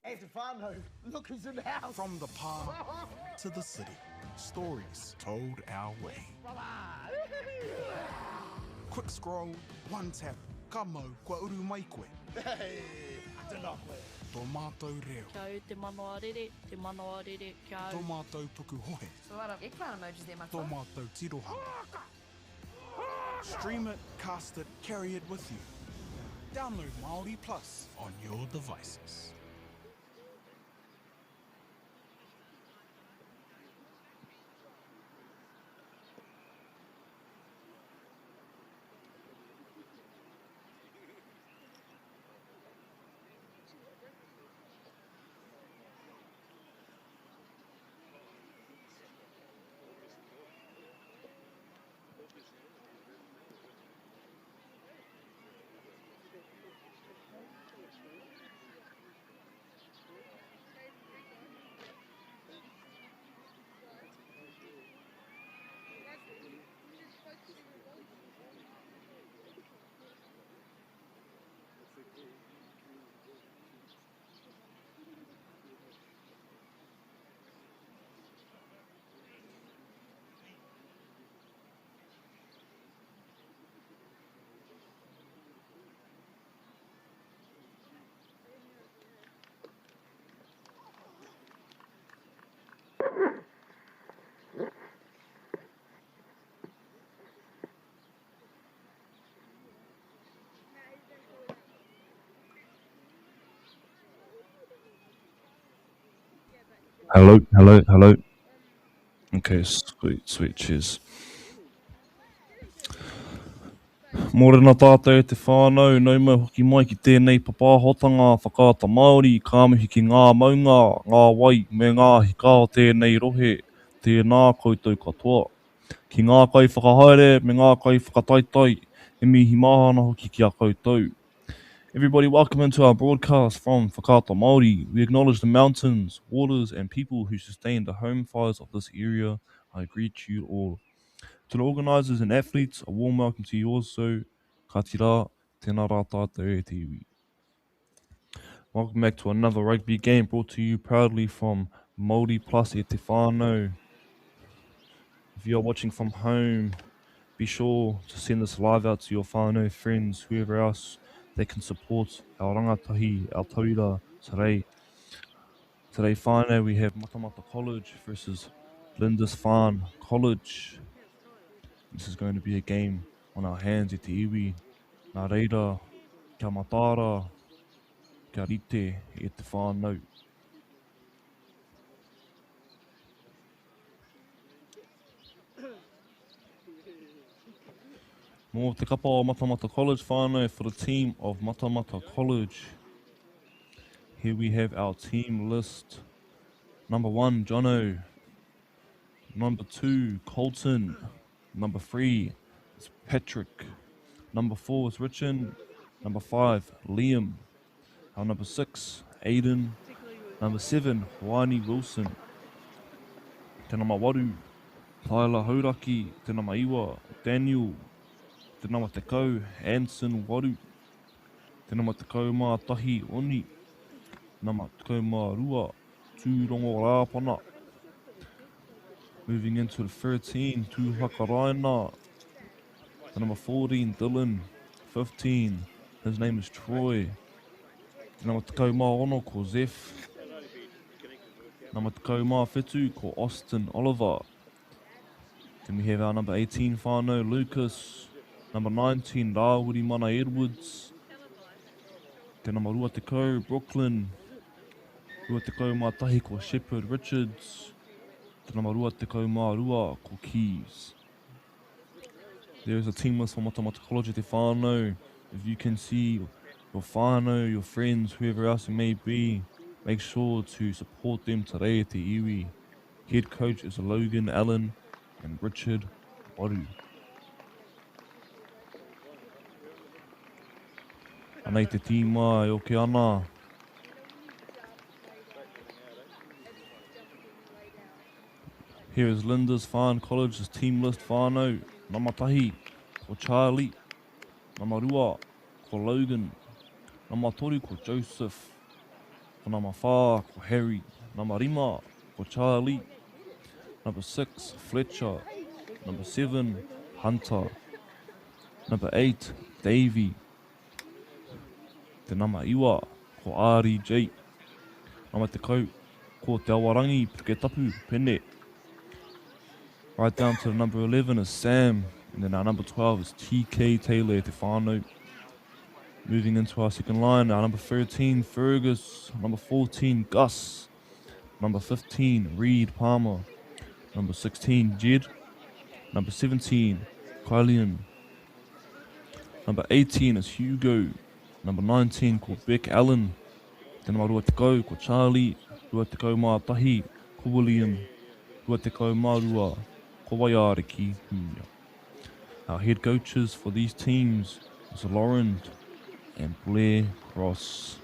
Hey te whānau, look who's in the house. From the pā to the city, stories told our way. Quick scroll, one tap, ka mau, kua uru mai koe. Hey, tēnā koe. Tō mātou reo. Kia au te manawa rere, te manawa rere, kia au. Tō mātou puku hohe. It's a lot of eggplant emojis there, matua. Tō mātou tirohanga. Stream it, cast it, carry it with you. Download Māori Plus on your devices. Hello, hello, hello. Okay, sweet, sweet, cheers. Mōrena tātou e te whānau, nau mai hoki mai ki tēnei papāhotanga whakaata Māori, ka mihi ki ngā maunga, ngā wai, me ngā hika o tēnei rohe, tēnā koutou katoa. Ki ngā kaiwhakahaere me ngā kaiwhakataetae, e mihi mahana hoki ki a koutou. Everybody, welcome into our broadcast from Whakaata Māori. We acknowledge the mountains, waters and people who sustain the home fires of this area. I greet you all. To the organisers and athletes, a warm welcome to you also. Ka tira, tēnā rā tātou e te iwi. Welcome back to another rugby game brought to you proudly from Māori Plus e te whānau. If you are watching from home, be sure to send this live out to your whānau, friends, whoever else that can support our rangatahi, our tauira today. Today, whānau, we have Matamata College versus Lindisfarne College. This is going to be a game on our hands e te iwi. Nā reira, kia mataara, kia rite e te whānau. Mō te kapa o Matamata College whānau for the team of Matamata College. Here we have our team list. Number one, Jono. Number two, Colton. Number three is Patrick. Number four is Richard. Number five, Liam. Our number 6, Aiden. Number 7, Hoani Wilson. Te nama 8, Tyler Hauraki. Te nama 9, Daniel. Te nama 10, Anson Waru. Te nama 11, Oni. Nama 12, Tūrongo Rāpana. Moving into the 13, Tūhakaraina. The number 14, Dylan. 15, his name is Troy. Te nama 16 ko Zeph. Nama 17 ko Austin Oliver. Then we have our number 18 whānau, Lucas. Number 19, Rāwiri Mana Edwards. Te nama 20, Brooklyn. 21 ko Shepherd Richards. Te nama 22 ko Keys. There is a team list for Matamata College te whānau. If you can see your whānau, your friends, whoever else it may be, make sure to support them today at te iwi. Head coach is Logan Allen and Richard Waru. Anei te tīma e oke ana. Here is Lindisfarne College's team list whānau. Nama tahi, ko Charlie. Nama rua, ko Logan. Nama toru, ko Joseph. Ko nama wha, ko Harry. Nama rima, ko Charlie. Number 6, Fletcher. Number 7, Hunter. Number 8, Davey. Te nama iwa, ko RJ. Nama 10, ko Te Awarangi Puketapu Pene. Right down to the number 11 is Sam. And then our number 12 is TK Taylor Te Whānau. Moving into our second line, our number 13, Fergus. Number 14, Gus. Number 15, Reed Palmer. Number 16, Jed. Number 17, Kylian. Number 18 is Hugo. Number 19, ko Beck Allen. Te nama 20, ko Charlie. 21, ko William. 22, ko Waiariki Hunia. Our head coaches for these teams is Lauren and Blair Cross.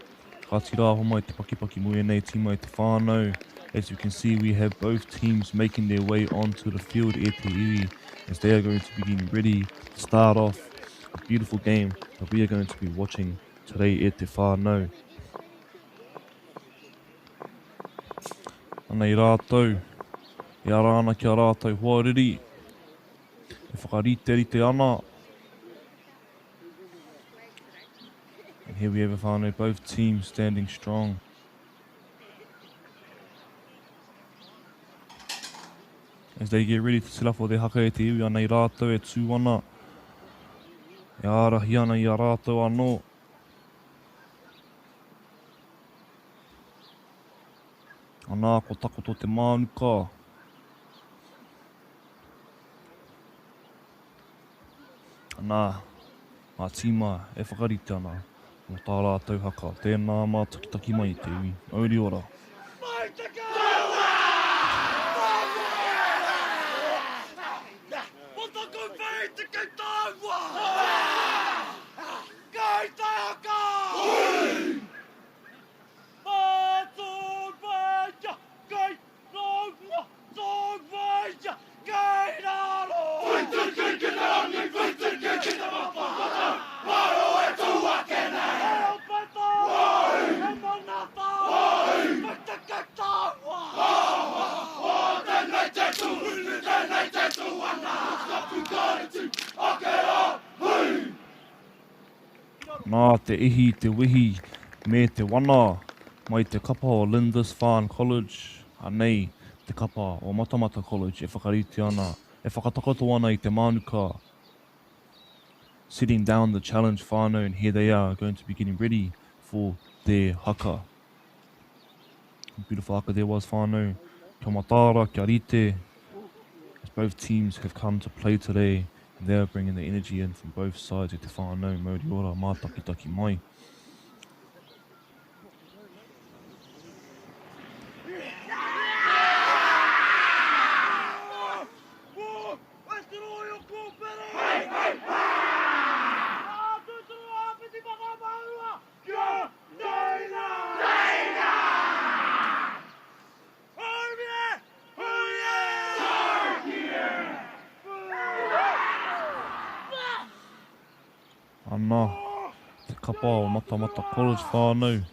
Ka tira aho mai te pakipaki mo ēnei tīma i te whānau. As you can see, we have both teams making their way onto the field e te iwi as they are going to be getting ready to start off a beautiful game that we are going to be watching today e te whānau. Anei rātou, e ara ana ki a rātou hoariri, e whakariterite ana. And here we have a whānau, both teams standing strong. As they get ready to set up for their haka e te iwi, anei rātou e tū ana, e ārahi ana i a rātou anō. Anā, ko takoto te mānuka. Anā, ngā tīma e whakarite ana mō tā rātou haka. Tēnā mātakitaki mai te iwi. Mauri ora! Nā te ihi, te wehi, me te wana mai te kapa o Lindisfarne College, anei te kapa o Matamata College e whakarite ana, e whakatakoto ana i te mānuka, setting down the challenge whānau and here they are going to be getting ready for their haka. Beautiful haka there was whānau. Kia mataara, kia rite, as both teams have come to play today and they are bringing the energy in from both sides e te whānau, mauri ora, mātakitaki mai. Ana te kapa o Matamata College whānau.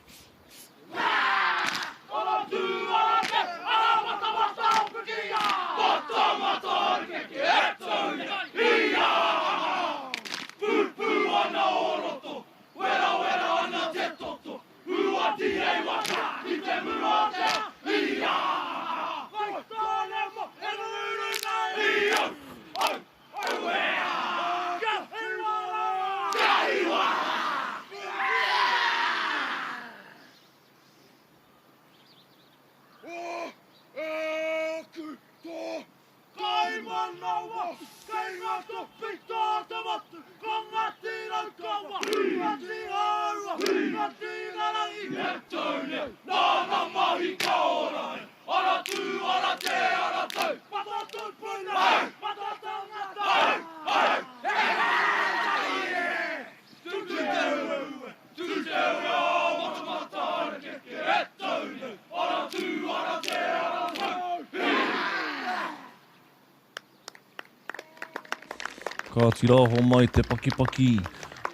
Kāti rā, homai te pakipaki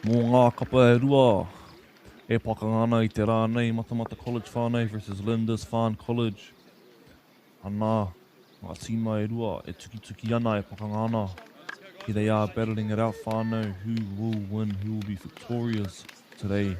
mō ngā kapa e rua. E pakanga ana i te rā nei, Matamata College whānau versus Lindisfarne College. Anā, ngā tīma e rua e tukituki ana, e pakanga ana. Here they are battling it out whānau, who will win, who will be victorious today.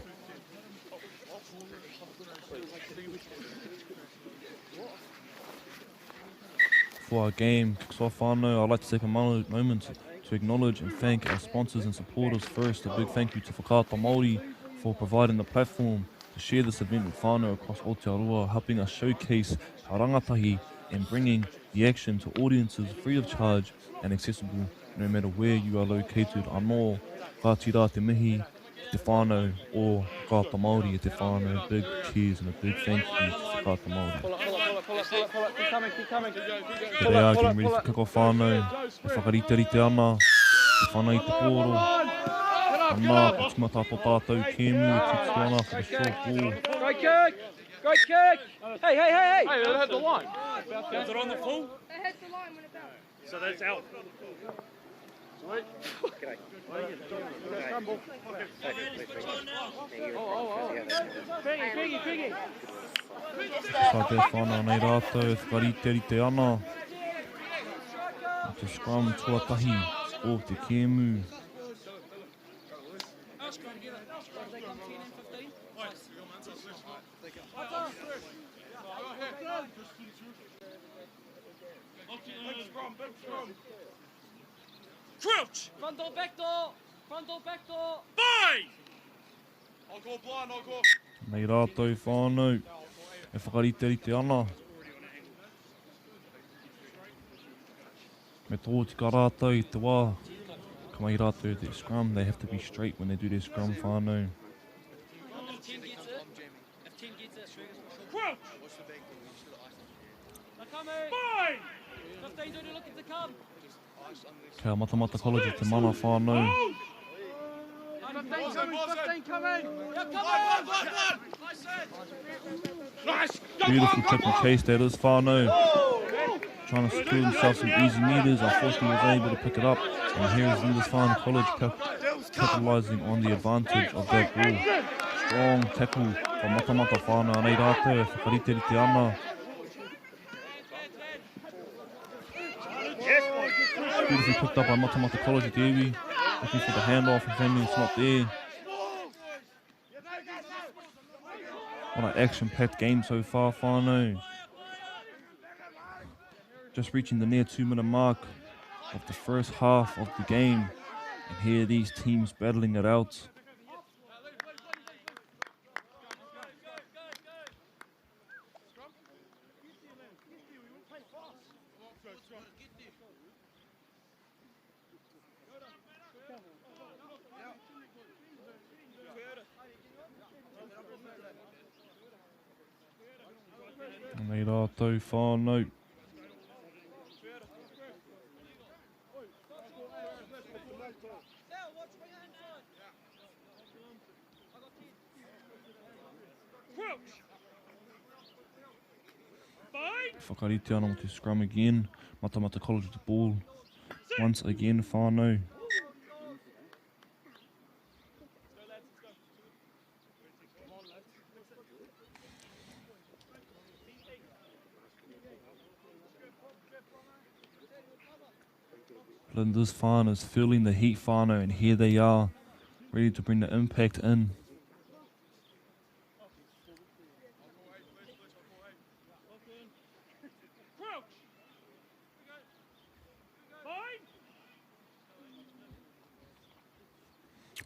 For our game kicks off whānau, I'd like to take a moment to acknowledge and thank our sponsors and supporters first. A big thank you to Whakaata Māori for providing the platform to share this event with whānau across Aotearoa, helping us showcase our rangatahi and bringing the action to audiences free of charge and accessible no matter where you are located. Anō, ka tira te mihi ki te whānau o Whakaata Māori e te whānau. Big cheers and a big thank you to Whakaata Māori. Here they are getting ready for kick-off whānau. E whakariterite ana te whana i te pōro. Anā, ka tīmata tō tātou kēmu e tūturu ana for the short ball. Great kick! Great kick! Hey, hey, hey, hey! Hey, they hit the line. Was it on the full? They hit the line when it bounced. So that's out. Piggy, piggy, piggy! Ka te whana nei rātou e whakariterite ana i te scrum tuatahi o te kēmu. Crouch! Front door, back door! Front door, back door! Bind! Nei rātou whānau e whakariterite ana. Me tōtika rātou i te wā. Ka mahi rātou i te scrum. They have to be straight when they do their scrum whānau. If 10 gets it, if 10 gets it, Crouch! they're coming! Bind! 15's already looking to come! Kia Matamata College te mana whānau. 15 coming, 15 coming! They're coming! Nice! Beautiful triple chase that is whānau. Trying to secure himself some easy meters. Unfortunately was unable to pick it up. And here is Lindisfarne College capitalising on the advantage of that ball. Strong tackle from Matamata whānau. Anei rātou e whakariterite ana. Beautifully picked up by Matamata College at the iwi. Looking for the handoff and family, it's not there. What an action-packed game so far, whānau. Just reaching the near 2-minute mark of the first half of the game. And here these teams battling it out. Nei rātou whānau. Crouch! Bind! Whakarite ana mo te scrum again. Matamata College with the ball. Once again, whānau. Lindisfarne is feeling the heat, whānau, and here they are, ready to bring the impact in. Crouch! Bind!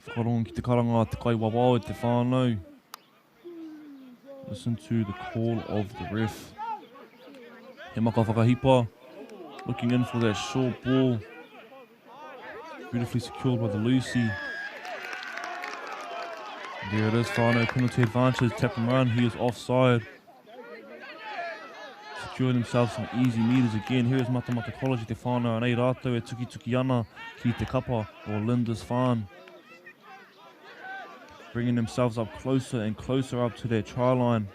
Whakarongo ki te karanga a te kaiwawao e te whānau. Listen to the call of the ref. He maka whakahipa, looking in for that short ball. Beautifully secured by the Lucy. There it is, whānau, penalty advantage, tap and run, he is offside. Securing himself some easy meters again. Here is Matamata College te whānau, anei rātou e tukituki ana ki te kapa o Lindisfarne. Bringing themselves up closer and closer up to their try line.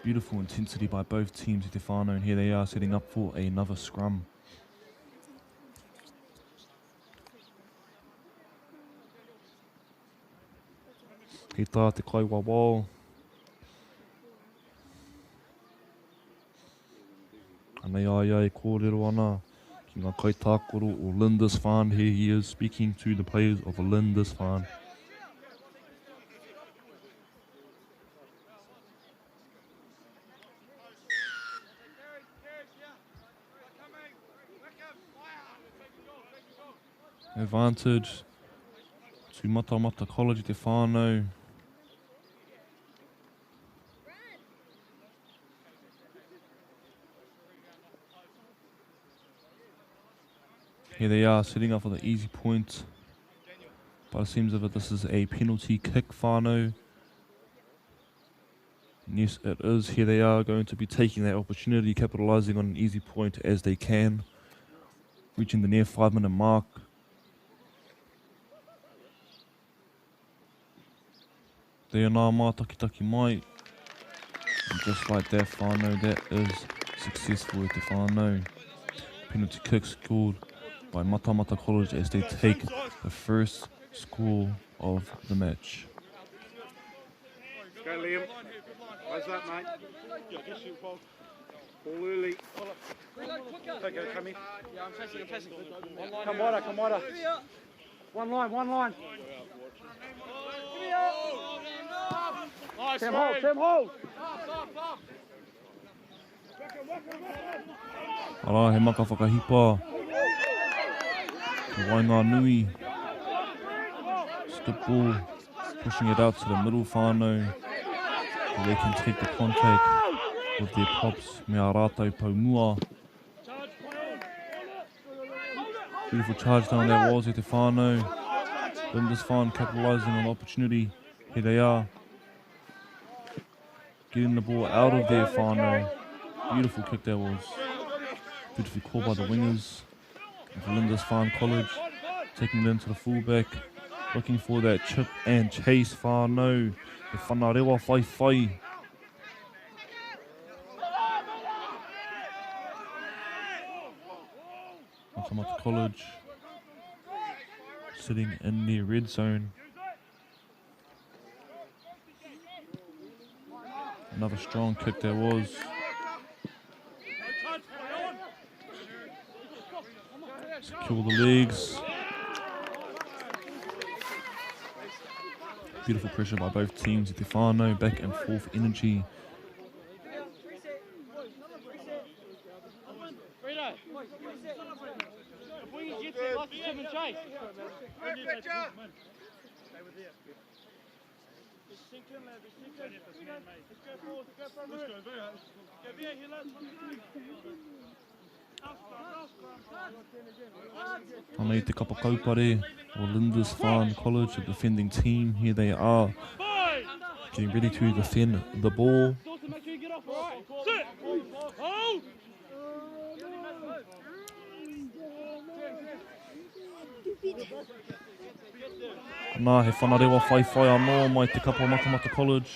Beautiful intensity by both teams, te whānau, and here they are setting up for another scrum. Hei tā te kaiwawao. Anei a ia e kōrero ana ki ngā kaitākaro o Lindisfarne. Here he is speaking to the players of Lindisfarne. Advantage to Matamata College te whānau. Here they are setting up for the easy point. By the seems of it, this is a penalty kick, whānau. And yes, it is. Here they are going to be taking that opportunity, capitalising on an easy point as they can. Reaching the near 5-minute mark. Tēnā mātakitaki mai. And just like that, whānau, that is successful at te whānau. Penalty kick scored by Matamata College as they take the first score of the match. Go, Liam. How's that, mate? Ball early. Okay, come in. Come wider, come wider. One line, one line. Sam hold, Sam hold. Arā, he maka whakahipa. Te Waenganui. Skip ball. Pushing it out to the middle whānau. So they can take the contact with their props. Me a rātou pau mua. Beautiful charge down there was e te whānau. Lindisfarne capitalising on the opportunity. Here they are. Getting the ball out of their whānau. Beautiful kick that was. Beautifully caught by the wingers of Lindisfarne College. Taking it into the fullback. Looking for that chip and chase whānau. Te whanarewa whai whai. Matamata College sitting in the red zone. Another strong kick there was. Secure the legs. Beautiful pressure by both teams. Te whānau, back and forth energy. Anei te kapa kaupare o Lindisfarne College, the defending team. Here they are, getting ready to defend the ball. Nā, he whanarewa whai whai anō mai te kapa Matamata College.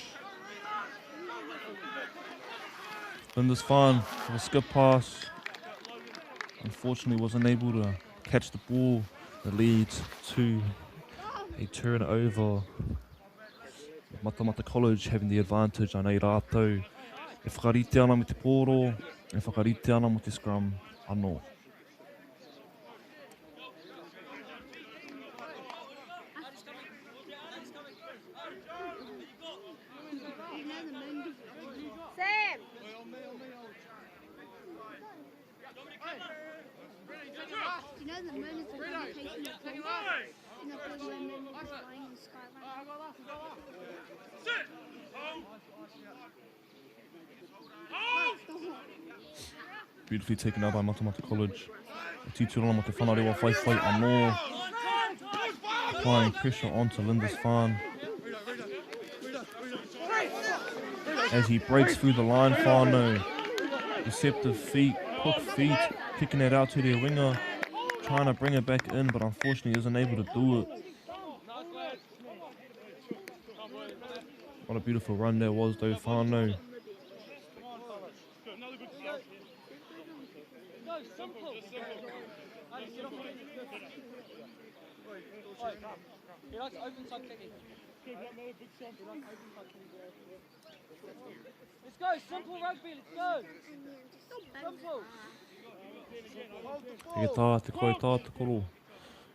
Lindisfarne with a skip pass. Unfortunately wasn't able to catch the ball. That leads to a turnover. Matamata College having the advantage. Anei rātou e whakarite ana me te pōro, e whakarite ana mo te scrum anō. Sam! Do you know the moon is the location of Pluto? You know Pluto moon is flying in the sky right now? Beautifully taken out by Matamata College. E titiro ana mo te whanarewa whai whai anō. Applying pressure onto Lindisfarne. As he breaks through the line, whānau. Deceptive feet, quick feet, kicking it out to their winger. Trying to bring it back in, but unfortunately isn't able to do it. What a beautiful run that was though, whānau. He likes open side kicking. Let's go, simple rugby, let's go. Simple. He tā te koi tā te koro.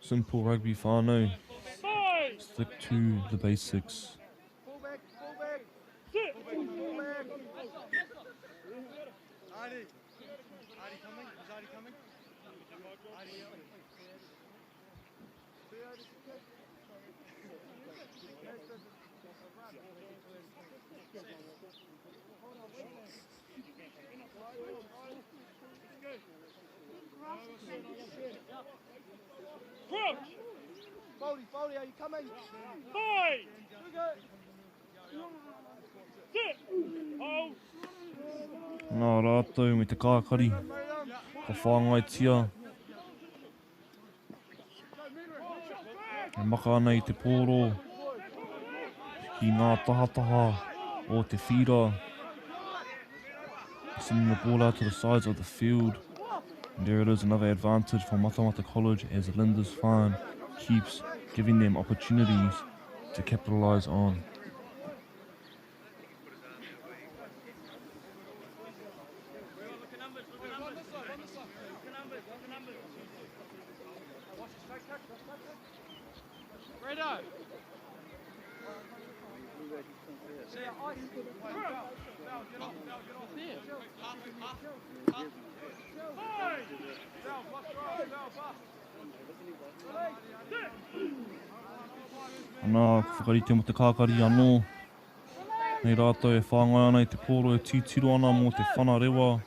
Simple rugby whānau. Stick to the basics. Fullback, fullback. Fullback. Artie. Artie coming? Is Artie coming? Artie. Crouch. Foley, Foley, are you coming? Five. Sit. Hold. Ngā rātou me te kākari. Ka whāngaitia. E maka ana i te pōro ki ngā tahataha o te whira. Sending the ball out to the sides of the field. And there it is, another advantage for Matamata College as Lindisfarne keeps giving them opportunities to capitalise on. Redo. Ana, ka whakarite mo te kākari anō. Nei rātou e whāngai ana i te pōro e titiro ana mō te whana rewa.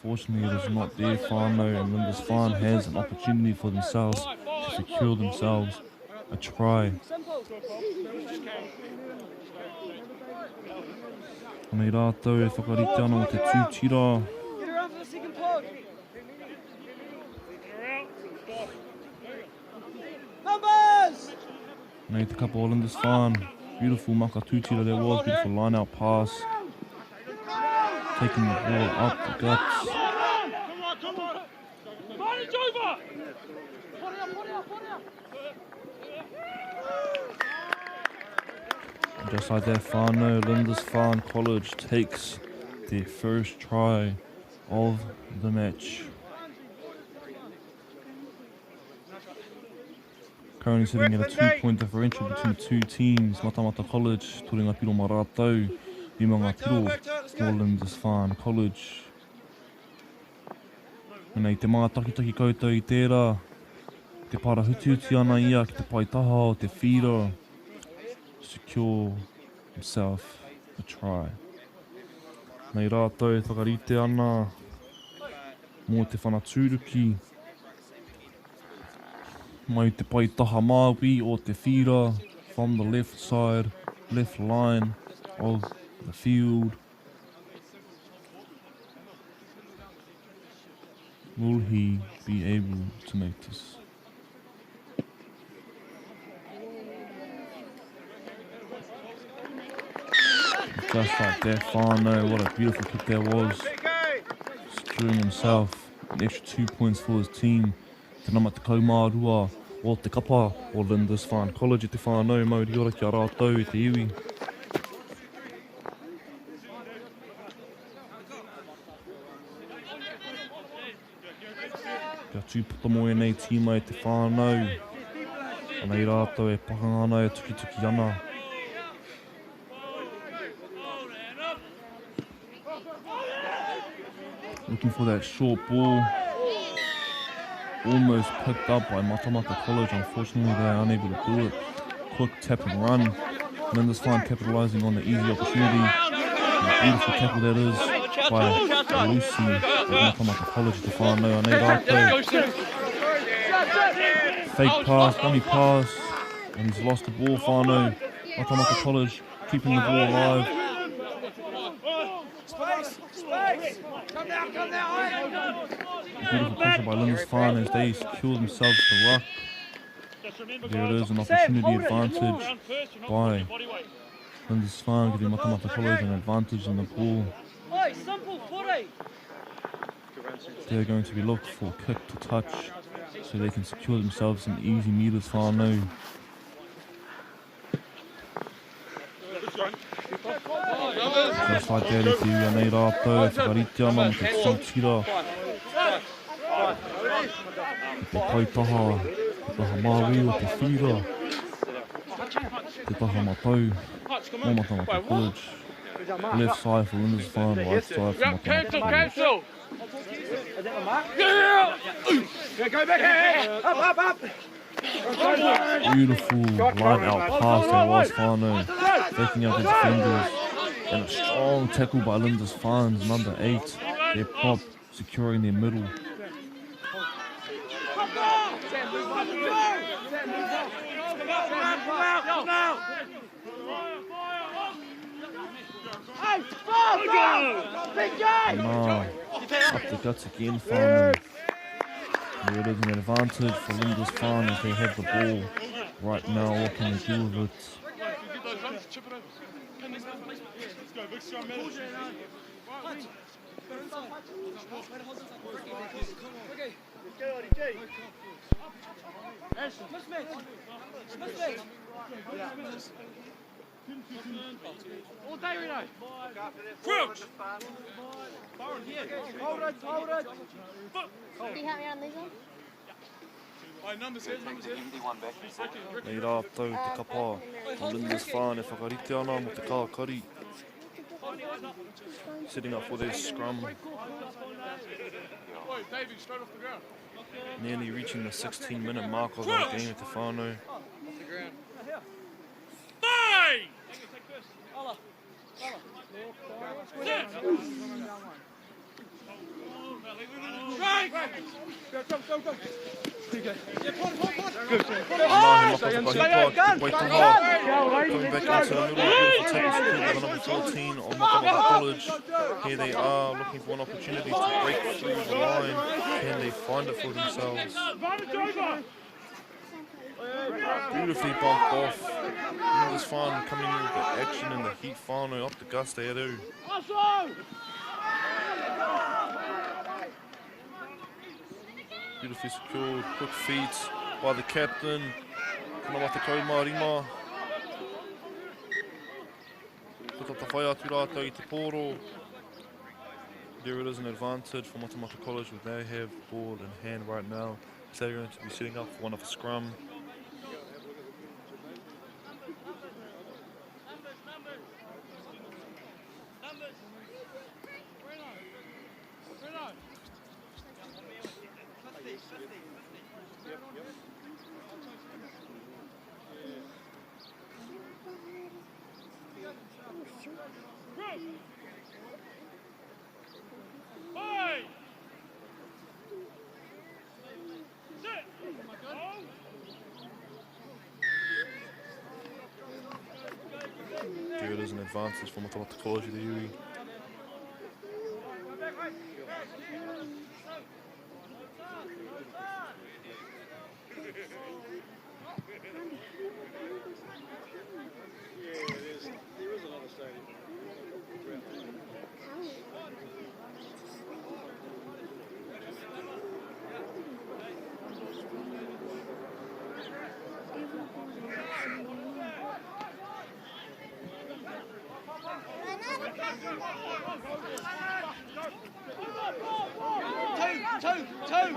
Fortunately, it is not their whānau, and Lindisfarne has an opportunity for themselves to secure themselves a try. Nei rātou e whakarite ana mō te tūtira. Get around for the second pod. Numbers! Nei te kapa o Lindisfarne. Beautiful maka tūtira there was, beautiful line out pass. Taking the ball up the guts. Come on, come on. Advantage over. Just like that, whānau, Lindisfarne College takes their first try of the match. Currently sitting at a 2-point differential between the two teams. Matamata College, toru ngā piro mā rātou, rima ngā piro mō Lindisfarne College. Nei te mātakitaki koutou i tērā, te parahututi ana ia ki te paetaha o te whira. Secure himself a try. Nei rātou e whakarite ana mō te whanatūruki. Mai te paetaha māui o te whira from the left side, left line of the field. Will he be able to make this? Just like that, whānau, what a beautiful kick that was. Securing himself an extra 2 points for his team. Te nama te kaumārua o te kapa o Lindisfarne College i te whānau, mauri ora ki a rātou i te iwi. Kia tūpata mō ēnei tīma i te whānau. Anei rātou e pakanga ana e tukituki ana. Looking for that short ball. Almost picked up by Matamata College. Unfortunately, they are unable to do it. Quick tap and run. Lindisfarne capitalising on the easy opportunity. And a beautiful tackle that is by Lucy at Matamata College to whānau. Anei rātou. Fake pass, dummy pass, and he's lost the ball, whānau. Matamata College keeping the ball alive. Space, space. Come now, hey. Beautiful pressure by Lindisfarne as they secure themselves the ruck. There it is, an opportunity advantage by Lindisfarne, giving Matamata College an advantage in the ball. Oi, simple footy. They are going to be looked for kick to touch so they can secure themselves some easy meters whānau. Just like that, i te ui anei rātou e whakarite ana mo te tū tira i te paetaha, te taha māui o te whira, te taha matau, mō Matamata College. Left side for Lindisfarne, right side for Matamata College. Beautiful line out pass there was whānau, taking out the defenders. And a strong tackle by Lindisfarne's number 8, their prop, securing their middle. Nah, up the guts again, whānau. There it is, an advantage for Lindisfarne as they have the ball right now. What can they do with it? All day, Reno. Crouch. Hold it, hold it. Can you help me on these ones? Nei rātou te kapa o Lindisfarne e whakarite ana mo te kākari. Setting up for their scrum. Nearly reaching the 16-minute mark of our game at te whānau. Mahi Maka whakahipa ki te waitaha. Coming back into the middle, beautiful tackle secured by the number 14 of Matamata College. Here they are looking for an opportunity to break through the line. Can they find it for themselves? Beautifully bumped off. Lindisfarne coming with the action and the heat whānau up the guts they do. Beautifully secured, quick feet by the captain. Kana tekau rima. Ko tata whai atu rātou i te pōro. There it is, an advantage for Matamata College, where they have the ball in hand right now. So they're going to be setting up for one of a scrum. There it is, an advantage for Matamata College with the iwi. There is another stadium. Two, two, two.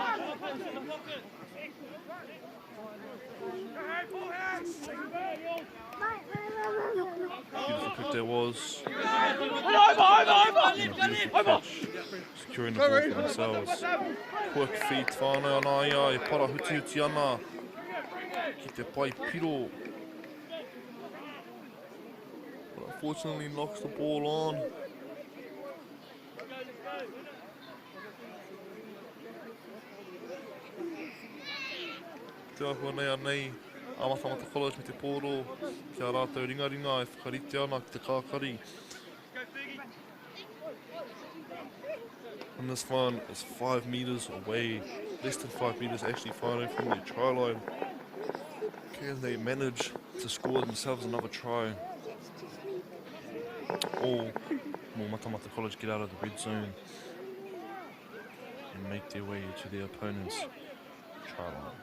Beautiful kick there was. Over, over, over. And a beautiful catch, securing the ball for themselves. Quick feet, whānau ana ia, e para huti huti ana ki te pai piro. But unfortunately knocks the ball on. Te ahua nei anei, a Matamata College me te pōro, ki a rātou ringaringa e whakarite ana ki te kākari. And this one is 5 meters away, less than 5 meters actually firing from their try line. Can they manage to score themselves another try? Or will Matamata College get out of the red zone? and make their way to their opponent's try line.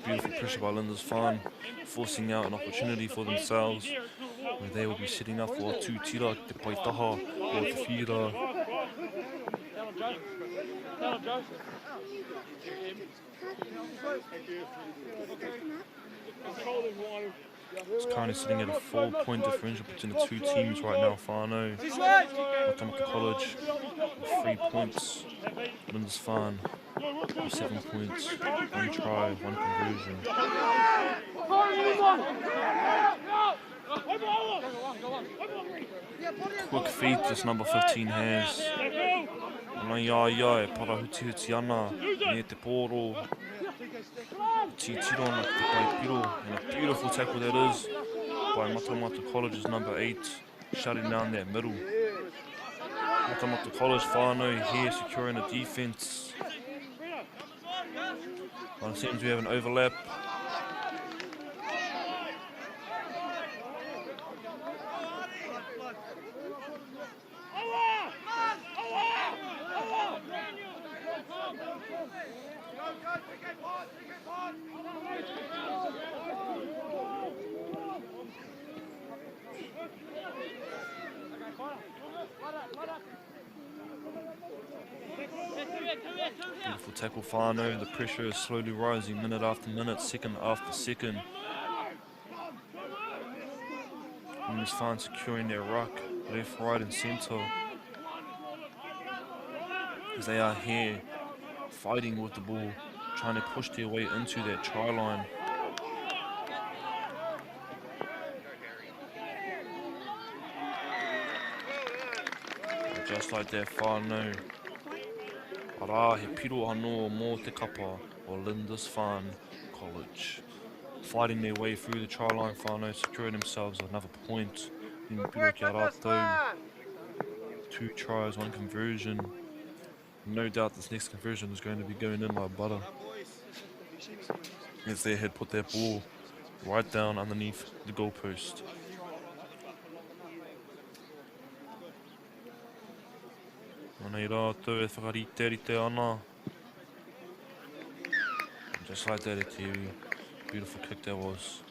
Beautiful pressure by Lindisfarne, forcing out an opportunity for themselves, where they will be setting up for a tūtira ki te paitaha o te whira. It's currently sitting at a 4-point differential between the two teams right now. Whānau, Matamata College with 3 points, Lindisfarne with 7 points, 1 try, 1 conversion. Quick feet this number 15 has. Ana ia ia e parahutihuti ana me te pōro. Titiro ana ki te paipiro. And a beautiful tackle that is by Matamata College's number 8, shutting down that middle. Matamata College whānau here securing the defense. Well, it seems we have an overlap. Beautiful tackle, whānau. The pressure is slowly rising minute after minute, second after second. Lindisfarne securing their ruck, left, right and centre. As they are here, fighting with the ball, trying to push their way into that try line. But just like that, whānau. Arā, he piro anō mō te kapa o Lindisfarne College. Fighting their way through the try line, whānau, securing themselves another point. In piro kia rātou. 2 tries, 1 conversion. No doubt this next conversion is going to be going in like butter. As they had put that ball right down underneath the goalpost. Nei rātou e whakarite ana. Just like that, e te iwi. Beautiful kick that was.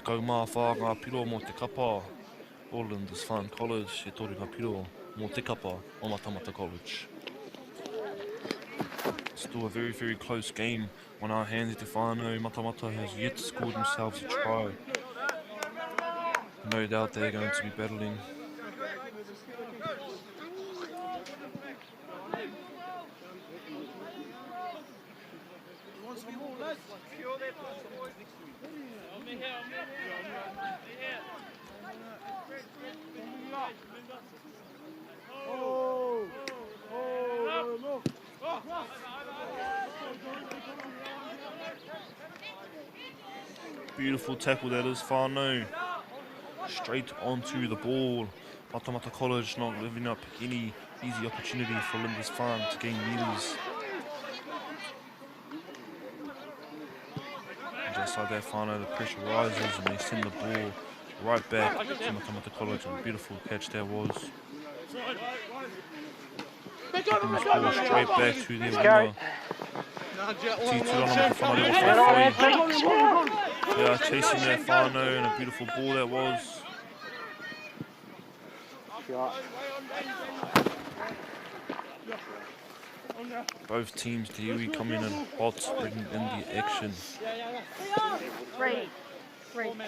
14 ngā piro mō te kapa o Lindisfarne College, e 3 ngā piro mō te kapa o Matamata College. Still a very, very close game on our hands at te whānau. Matamata has yet to score themselves a try. No doubt they're going to be battling. Beautiful tackle that is, whānau. Straight onto the ball. Matamata College not living up any easy opportunity for Lindisfarne to gain meters. And just like that, whānau, the pressure rises and they send the ball right back to Matamata College. And a beautiful catch that was. Taking this ball straight back to their winger. They are chasing their whānau, and a beautiful ball that was. Both teams, te iwi, coming in hot, bringing in the action. Ready, ready.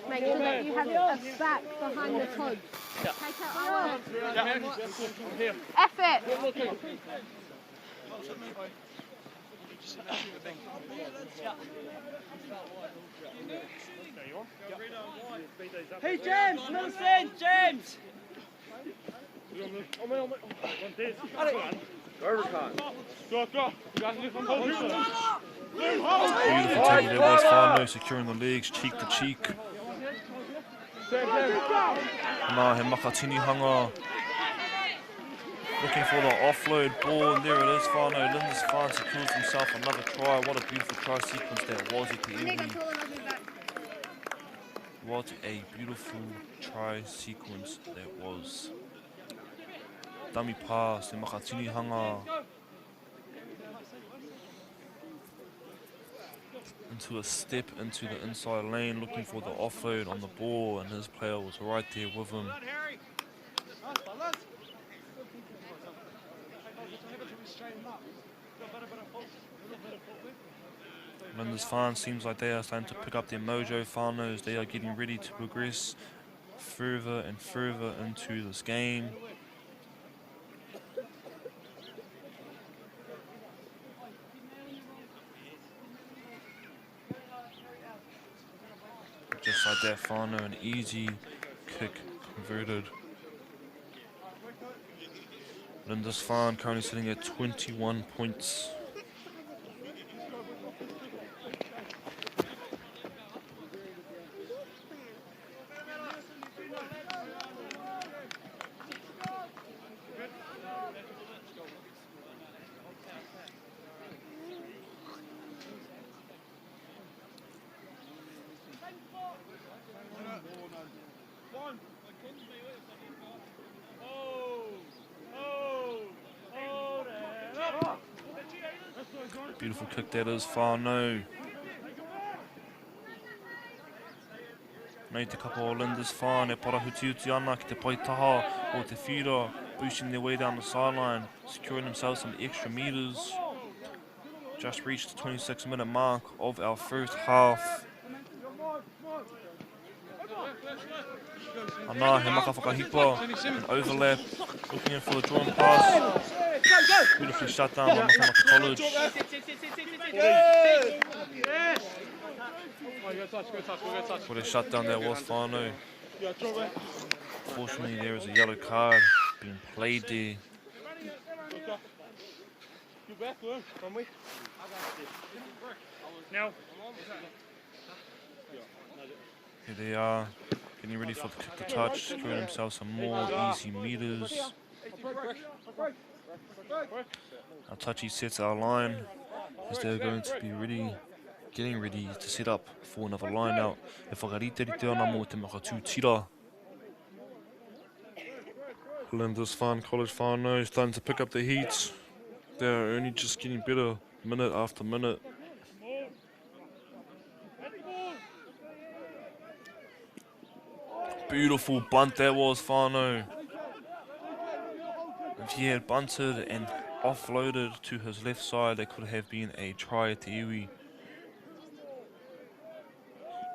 Make sure that you have a back behind the tug. Take out Effort. Hey James, middle stand, James. Beautiful tackle there was whānau, securing the legs cheek to cheek. Nā, he makatinihanga. Looking for the offload ball, and there it is, whānau. Lindisfarne secures himself another try. What a beautiful try sequence that was at the iwi. What a beautiful try sequence that was. Dummy pass, te makatinihanga. Into a step into the inside lane, looking for the offload on the ball, and his player was right there with him. Lindisfarne seems like they are starting to pick up their mojo. Whānau, they are getting ready to progress further and further into this game. Just like that, whānau, an easy kick converted. Lindisfarne currently sitting at 21 points. Beautiful kick that is, whānau. Nei te kapa o Lindisfarne e parahutiuti ana ki te paetaha o te whira, boosting their way down the sideline, securing themselves some extra meters. Just reached the 26-minute mark of our first half. Ana, he maka whakahipa, an overlap, looking in for the drawn pass. Beautifully shut down by Matamata College. What a shutdown that was, whānau. Fortunately, there is a yellow card being played there. Here they are, getting ready for the kick to touch, securing themselves some more easy meters. Our touchy sets our line as they're going to be ready, getting ready to set up for another line out. E whakarite ana mō te Makatū tira. Lindisfarne College whānau starting to pick up the heat. They're only just getting better minute after minute. Beautiful bunt that was, whānau. If he had bunted and offloaded to his left side, it could have been a try at the iwi.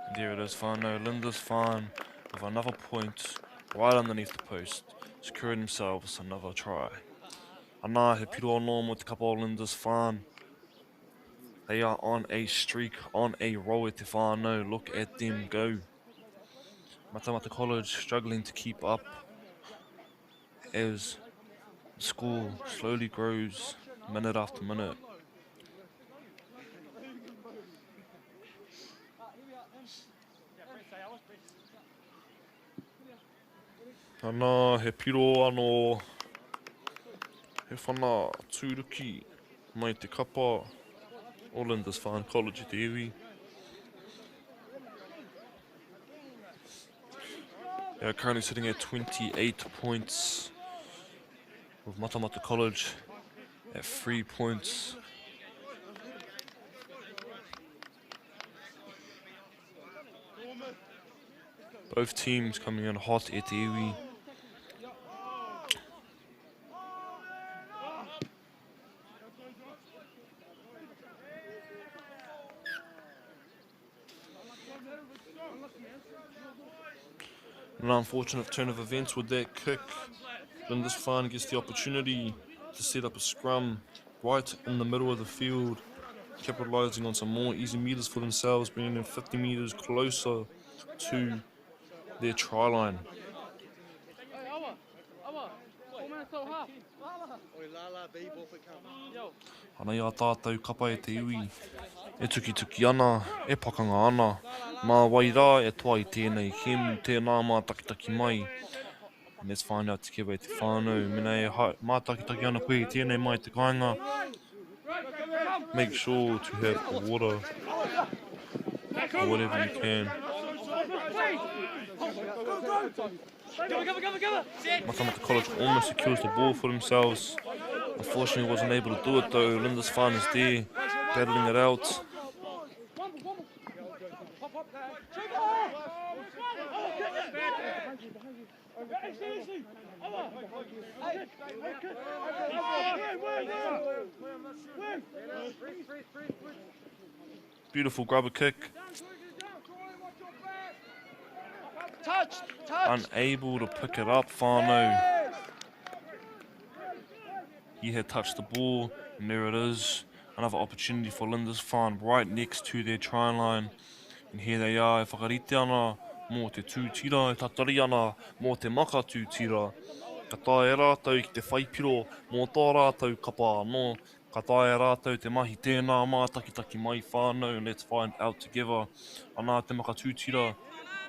And there it is, whānau. Lindisfarne with another point right underneath the post, securing themselves another try. Ana, he piro anō mō te kapa o Lindisfarne. They are on a streak, on a roll at te whānau. Look at them go. Matamata College struggling to keep up as the score slowly grows minute after minute. Ana, he piro anō, he whana tūruki mai te kapa o Lindisfarne College i te iwi. They are currently sitting at 28 points, with Matamata College at 3 points. Both teams coming in hot at the iwi. An unfortunate turn of events with that kick. Lindisfarne gets the opportunity to set up a scrum right in the middle of the field, capitalising on some more easy meters for themselves, bringing them 50 meters closer to their try line. Anei ā tātou kapa e te iwi e tukituki ana, e pakanga ana. Mā wai rā e toa i tēnei kēmu, tēnā mātakitaki mai. And let's find out together e te whānau. Mena e mātakitaki ana koe i tēnei mai te kāinga, make sure to have the water or whatever you can. Matamata College almost secures the ball for themselves. Unfortunately wasn't able to do it though. Lindisfarne is there, battling it out. Beautiful grubber kick. Touch, touch. Unable to pick it up, whānau. He had touched the ball, and there it is. Another opportunity for Lindisfarne right next to their try line. And here they are, e whakarite ana mō te tū tira, e tatari ana mō te maka tū tira. Ka taea e rātou ki te whai piro mō tō rātou kapa anō. Ka taea e rātou te mahi tēnā mātakitaki mai whānau, let's find out together. Anā te maka tū tira,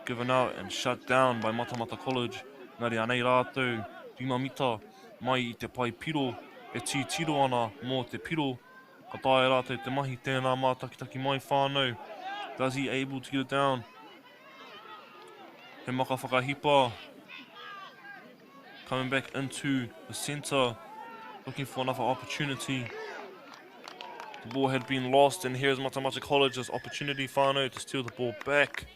given out and shut down by Matamata College. Engari anei rātou, 5 mita mai i te pae piro, e tītiro ana mō te piro. Ka taea e rātou te mahi tēnā mātakitaki mai whānau. Does he able to get it down? He maka whakahipa. Coming back into the centre, looking for another opportunity. The ball had been lost, and here's Matamata College's opportunity, whānau, to steal the ball back.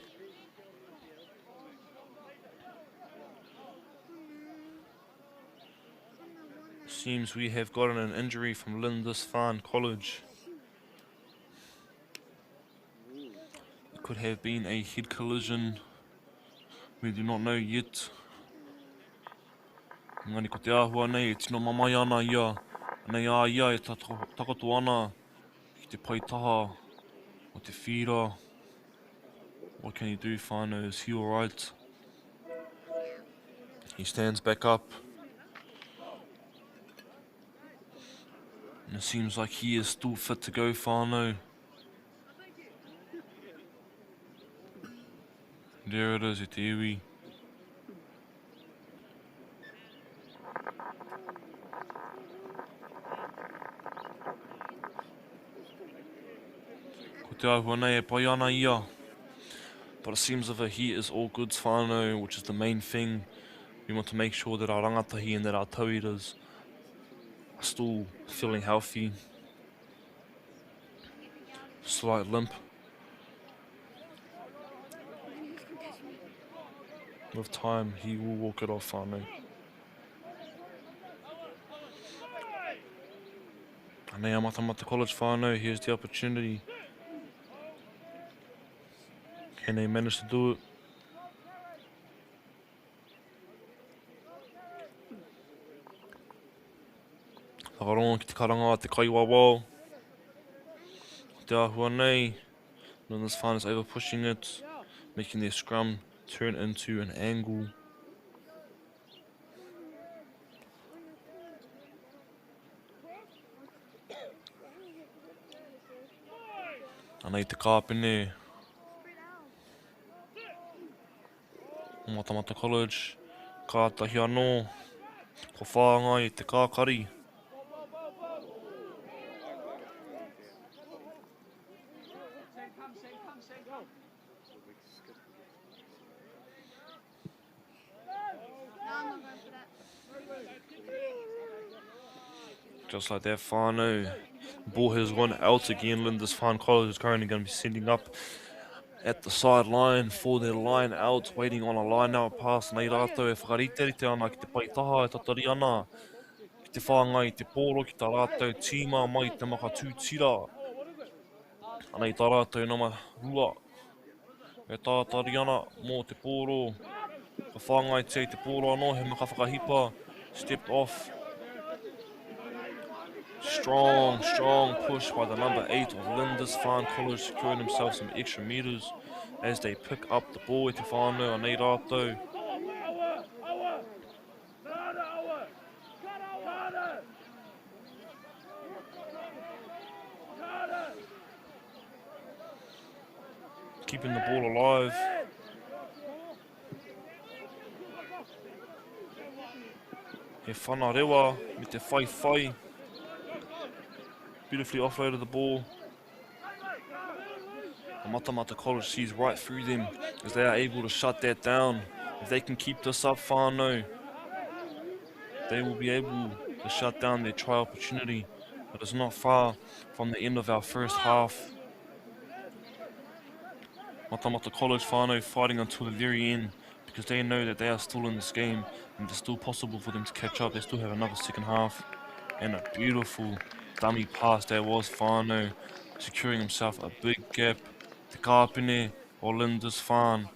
Seems we have gotten an injury from Lindisfarne College. It could have been a head collision. We do not know yet. Engari ko te āhua nei e tino mamae ana ia, nei a ia e takoto ana ki te pae taha o te whīra. What can he do, whānau? Is he alright? He stands back up. And it seems like he is still fit to go, whānau. There it is, e te iwi. Ko te āhua nei e pai ana ia. But it seems as if he is all goods whānau, which is the main thing. We want to make sure that our rangatahi and that our tauiras are still feeling healthy. Slight limp. With time, he will walk it off, whānau. Anei a Matamata College whānau, here's the opportunity. Can they manage to do it? Whakarongo ki te karanga a te kaiwawao. Ko te āhua nei, Lindisfarne is over pushing it, making their scrum turn into an angle. Anei te kāpene o Matamata College. Kātahi anō, ko whāngai te kākari. Just like that, whānau. Ball has gone out again. Lindisfarne College is currently going to be sending up at the sideline for their line out, waiting on a line out pass. Nei rātou e whakariterite ana ki te pae taha e tatari ana ki te whāngai i te pōro ki tā rātou tīma mai te Makatū Tira. Anei tā rātou nama 2 e tātari ana mō te pōro. Ka whāngaitia i te pōro anō, he maka whakahipa, stepped off. Strong, strong push by the number 8 of Lindisfarne College, securing themselves some extra meters as they pick up the ball e te whānau, anei rātou. Keeping the ball alive. He whana rewa me te whai whai. Beautifully offloaded the ball. The Matamata College sees right through them as they are able to shut that down. If they can keep this up, whānau, they will be able to shut down their try opportunity. But it's not far from the end of our first half. Matamata College whānau fighting until the very end because they know that they are still in this game and it's still possible for them to catch up. They still have another second half and a beautiful dummy pass there was whānau securing himself a big gap. Te kāpene o Lindisfarne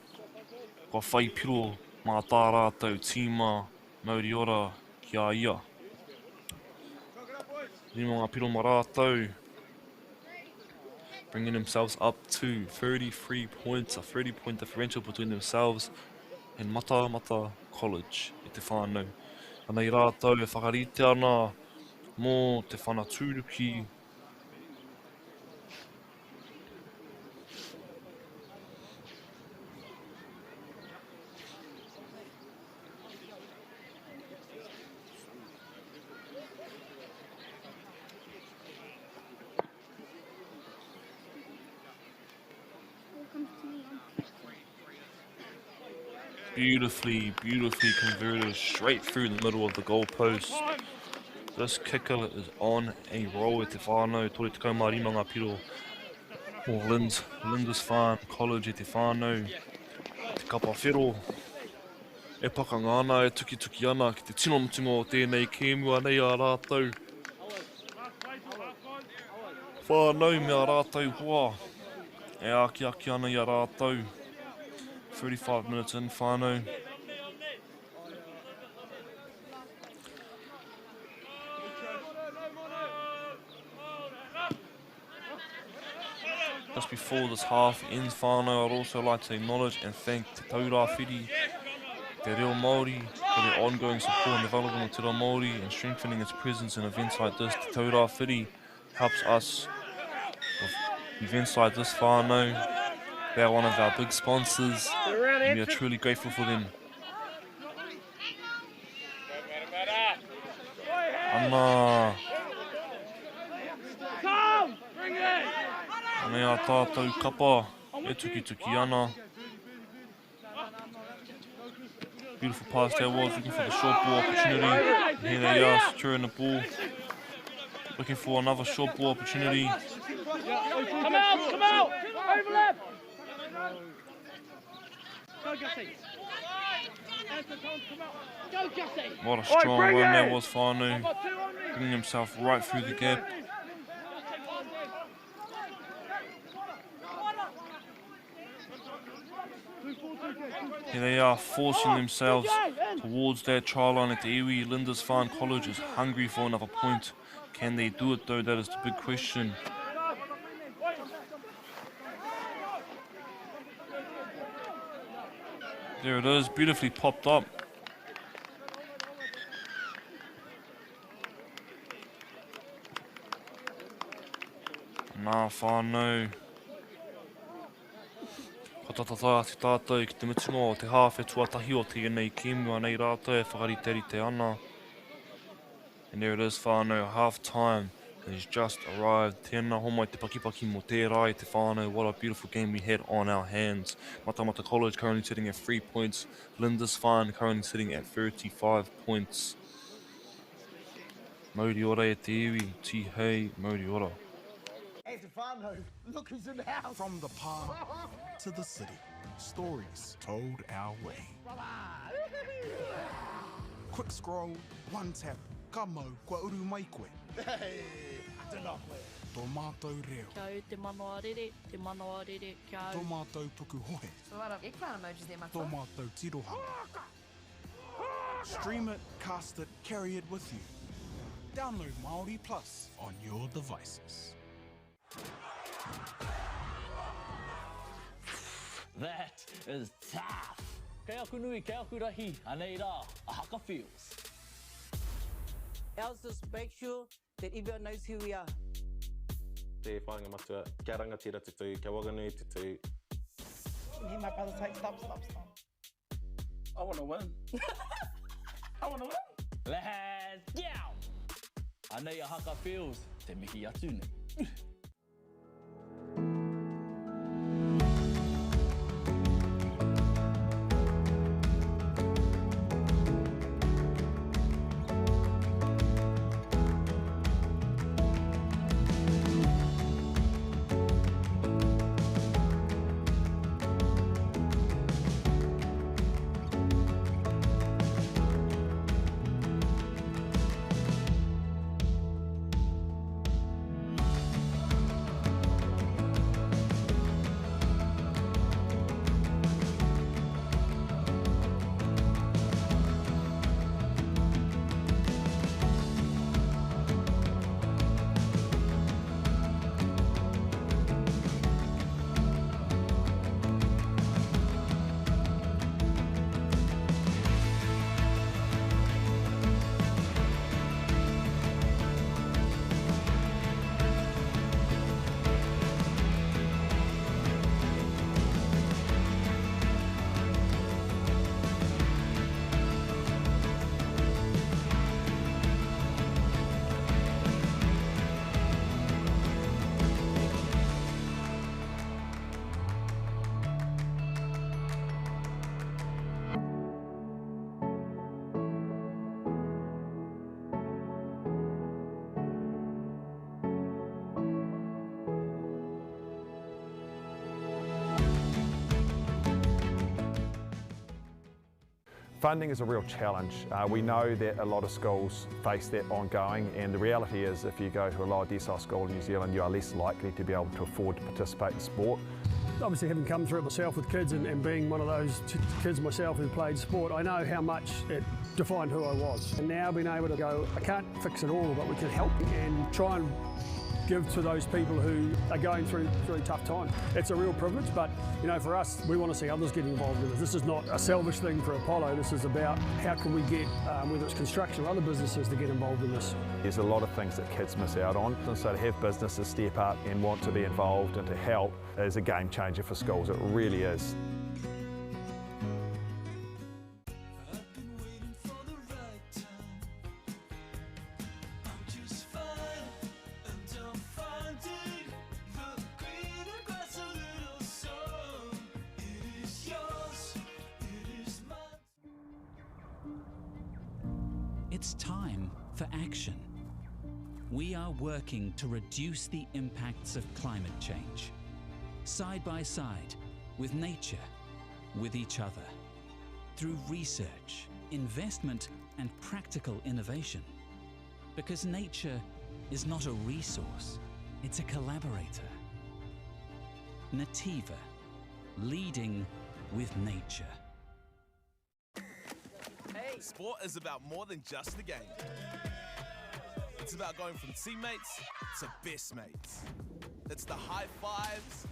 kua whai piro mā tā rātou tīma mauri ora ki a ia. Rima ngā piro mā rātou bringing themselves up to 33 points, a 30 point differential between themselves and Matamata College e te whānau. Anei rātou e whakarite ana mō te whanatūruki. Beautifully, beautifully converted straight through the middle of the goalpost. This kicker is on a roll e te whānau, 35 ngā piro mō Lind, Lindisfarne College e te whānau, te kapa whero. E pakanga ana, e tukituki ana ki te tino mutunga o tēnei kēmu anei a rātou. Whānau me a rātou hoa e ākiaki ana i a rātou. 35 minutes in, whānau. Just before this half ends, whānau, I'd also like to acknowledge and thank Te Taura Whiri, Te Reo Māori, for their ongoing support and development of Te Reo Māori and strengthening its presence in events like this. Te Taura Whiri helps us with events like this, whānau. They are one of our big sponsors, and we are truly grateful for them. Ana. Anei a tātou kapa e tukituki ana. Beautiful pass there was, looking for the short ball opportunity. And here they are, securing the ball. Looking for another short ball opportunity. Come out, come out! Overlap! Go, Gussie! Go, Gussie! What a strong run that was, Fanu. Bringing himself right through the gap. Here they are, forcing themselves towards that try line at the iwi. Lindisfarne College is hungry for another point. Can they do it though? That is the big question. There it is, beautifully popped up. Nā whānau. Kua tata tae atu tātou ki te mutunga o te hāwhe tuatahi o tēnei kēmu anei rātou e whakariterite ana. And there it is whānau, half time has just arrived. Tēnā homai te pakipaki mō tērā i te whānau. What a beautiful game we had on our hands. Matamata College currently sitting at 3 points. Lindisfarne currently sitting at 35 points. Mauri ora e te iwi, tihei mauri ora. Look who's in the house. From the park to the city, stories told our way. Quick scroll, one tap, ka mau, kua uru mai koe. Hey, tēnā koe. Tō mātou reo. Kia au te manawa rere, te manawa rere, kia au. Tō mātou puku hohe. It's a lot of eggplant emojis there, matua. Tō mātou tirohanga. Stream it, cast it, carry it with you. Download Māori Plus on your devices. That is tough! Kei aku nui, kei aku rahi, anei rā, a Haka Feels. Ours is make sure that everyone knows who we are. Te whāinga matua, kia rangatira te tū, kia waganui te tū. And then my brother's like, stop, stop, stop. I want to win. I want to win. Let's go! Anei a Haka Fields, te mihi atu nei. Funding is a real challenge. Uh, we know that a lot of schools face that ongoing and the reality is if you go to a lower decile school in New Zealand you are less likely to be able to afford to participate in sport. Obviously having come through it myself with kids and, and being one of those kids myself who played sport, I know how much it defined who I was. And now being able to go, I can't fix it all, but we can help and try and give to those people who are going through through tough times. It's a real privilege, but you know, for us, we want to see others get involved in this. This is not a selfish thing for Apollo. This is about how can we get, um, whether it's construction or other businesses, to get involved in this. There's a lot of things that kids miss out on, and so to have businesses step up and want to be involved and to help is a game changer for schools. It really is. It's time for action. We are working to reduce the impacts of climate change, side by side, with nature, with each other, through research, investment, and practical innovation. Because nature is not a resource, it's a collaborator. Nativa, leading with nature. Sport is about more than just the game. It's about going from teammates to best mates. It's the high fives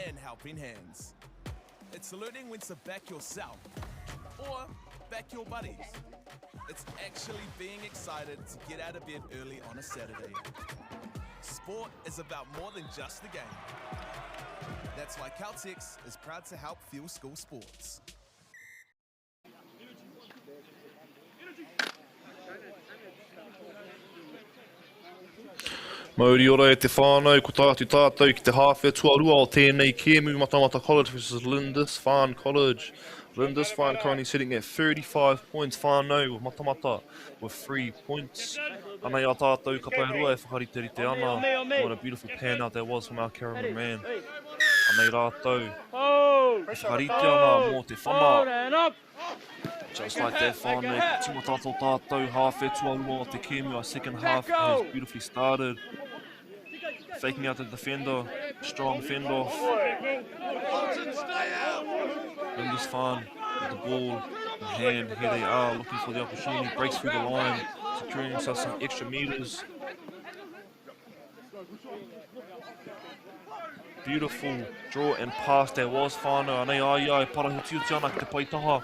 and helping hands. It's learning when to back yourself or back your buddies. It's actually being excited to get out of bed early on a Saturday. Sport is about more than just the game. That's why Caltex is proud to help fuel school sports. Mauri ora e te whānau, ko tae atu tātou ki te hāwhe tuarua o tēnei kēmu Matamata College versus Lindisfarne College. Lindisfarne currently sitting at 35 points, whānau with Matamata with 3 points. Anei a tātou kapaerua e whakariterite ana. What a beautiful pan out that was from our cameraman. Man. Anei rātou e whakarite ana mō te whana. Just like that whānau, ka tīmata tō tātou hāwhe tuarua o te kēmu. Our second half has beautifully started. Faking out the defender, strong fend off. Lindisfarne with the ball in hand. Here they are looking for the opportunity. Breaks through the line, securing himself some extra meters. Beautiful draw and pass there was whānau. Anei a ia e parahutiuti ana ki te paitaha.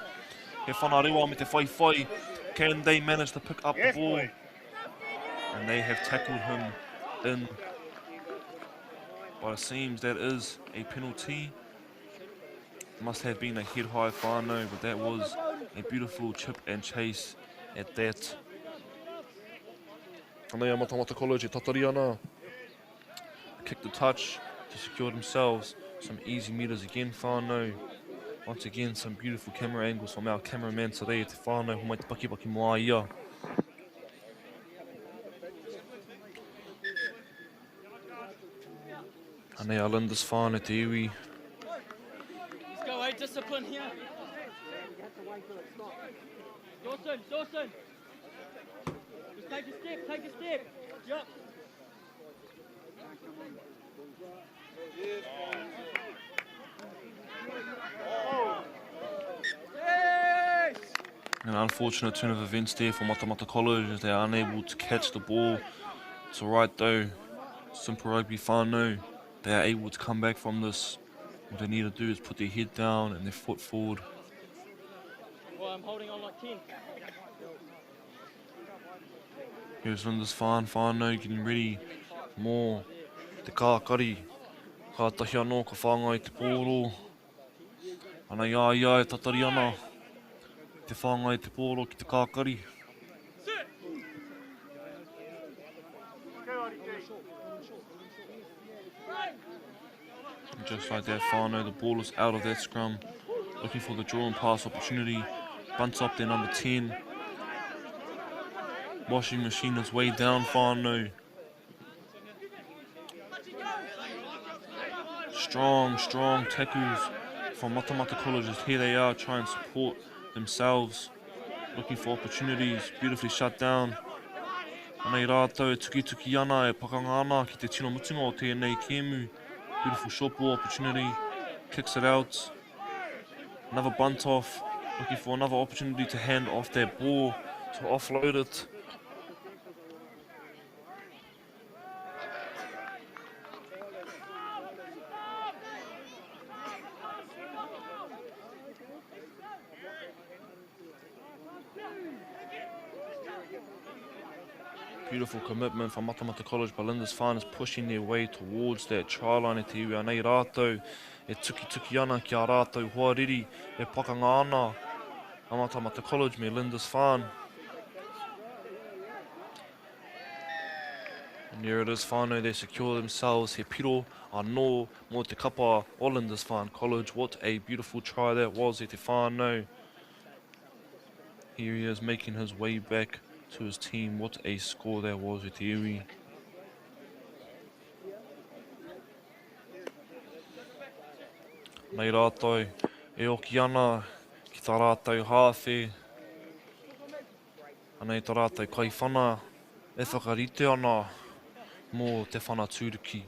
He whanarewa me te whaiwhai. Can they manage to pick up the ball? And they have tackled him in. But it seems that is a penalty. Must have been a head high whānau, but that was a beautiful chip and chase at that. Anei a Matamata College e tatari ana. Kick the touch to secure themselves some easy meters again whānau. Once again, some beautiful camera angles from our cameraman today te whānau, homai te pakipaki mo a ia. Anei a Lindisfarne te iwi. Let's go, eh? Discipline here. Dawson, Dawson. Just take a step, take a step. Yep. An unfortunate turn of events there for Matamata College as they are unable to catch the ball. It's alright though. Simple rugby whānau. They are able to come back from this. What they need to do is put their head down and their foot forward. Well, I'm holding on like 10. Here's Lindisfarne whānau getting ready mō te kākari. Kātahi anō ka whāngai te pōro. Ana i a ia e tatari ana te whāngai te pōro ki te kākari. Just like that, whānau, the ball is out of that scrum. Looking for the draw and pass opportunity. Bunts up their number 10. Washing machine is way down, whānau. Strong, strong tackles from Matamata College. Here they are trying to support themselves. Looking for opportunities. Beautifully shut down. Anei rātou e tukituki ana, e pakanga ana ki te tino mutunga o tēnei kēmu. Beautiful short ball opportunity. Kicks it out. Another bunt off. Looking for another opportunity to hand off that ball to offload it. Beautiful commitment from Matamata College, but Lindisfarne is pushing their way towards that try line e te iwi. Anei rātou e tukituki ana ki a rātou hoariri e pakanga ana a Matamata College me Lindisfarne. And there it is, whānau, they secure themselves he piro anō mō te kapa o Lindisfarne College. What a beautiful try that was e te whānau. Here he is making his way back to his team. What a score that was e te iwi. Nei rātou e oki ana ki tā rātou hāwhe. Anei tā rātou kaiwhana e whakarite ana mō te whana tūruki.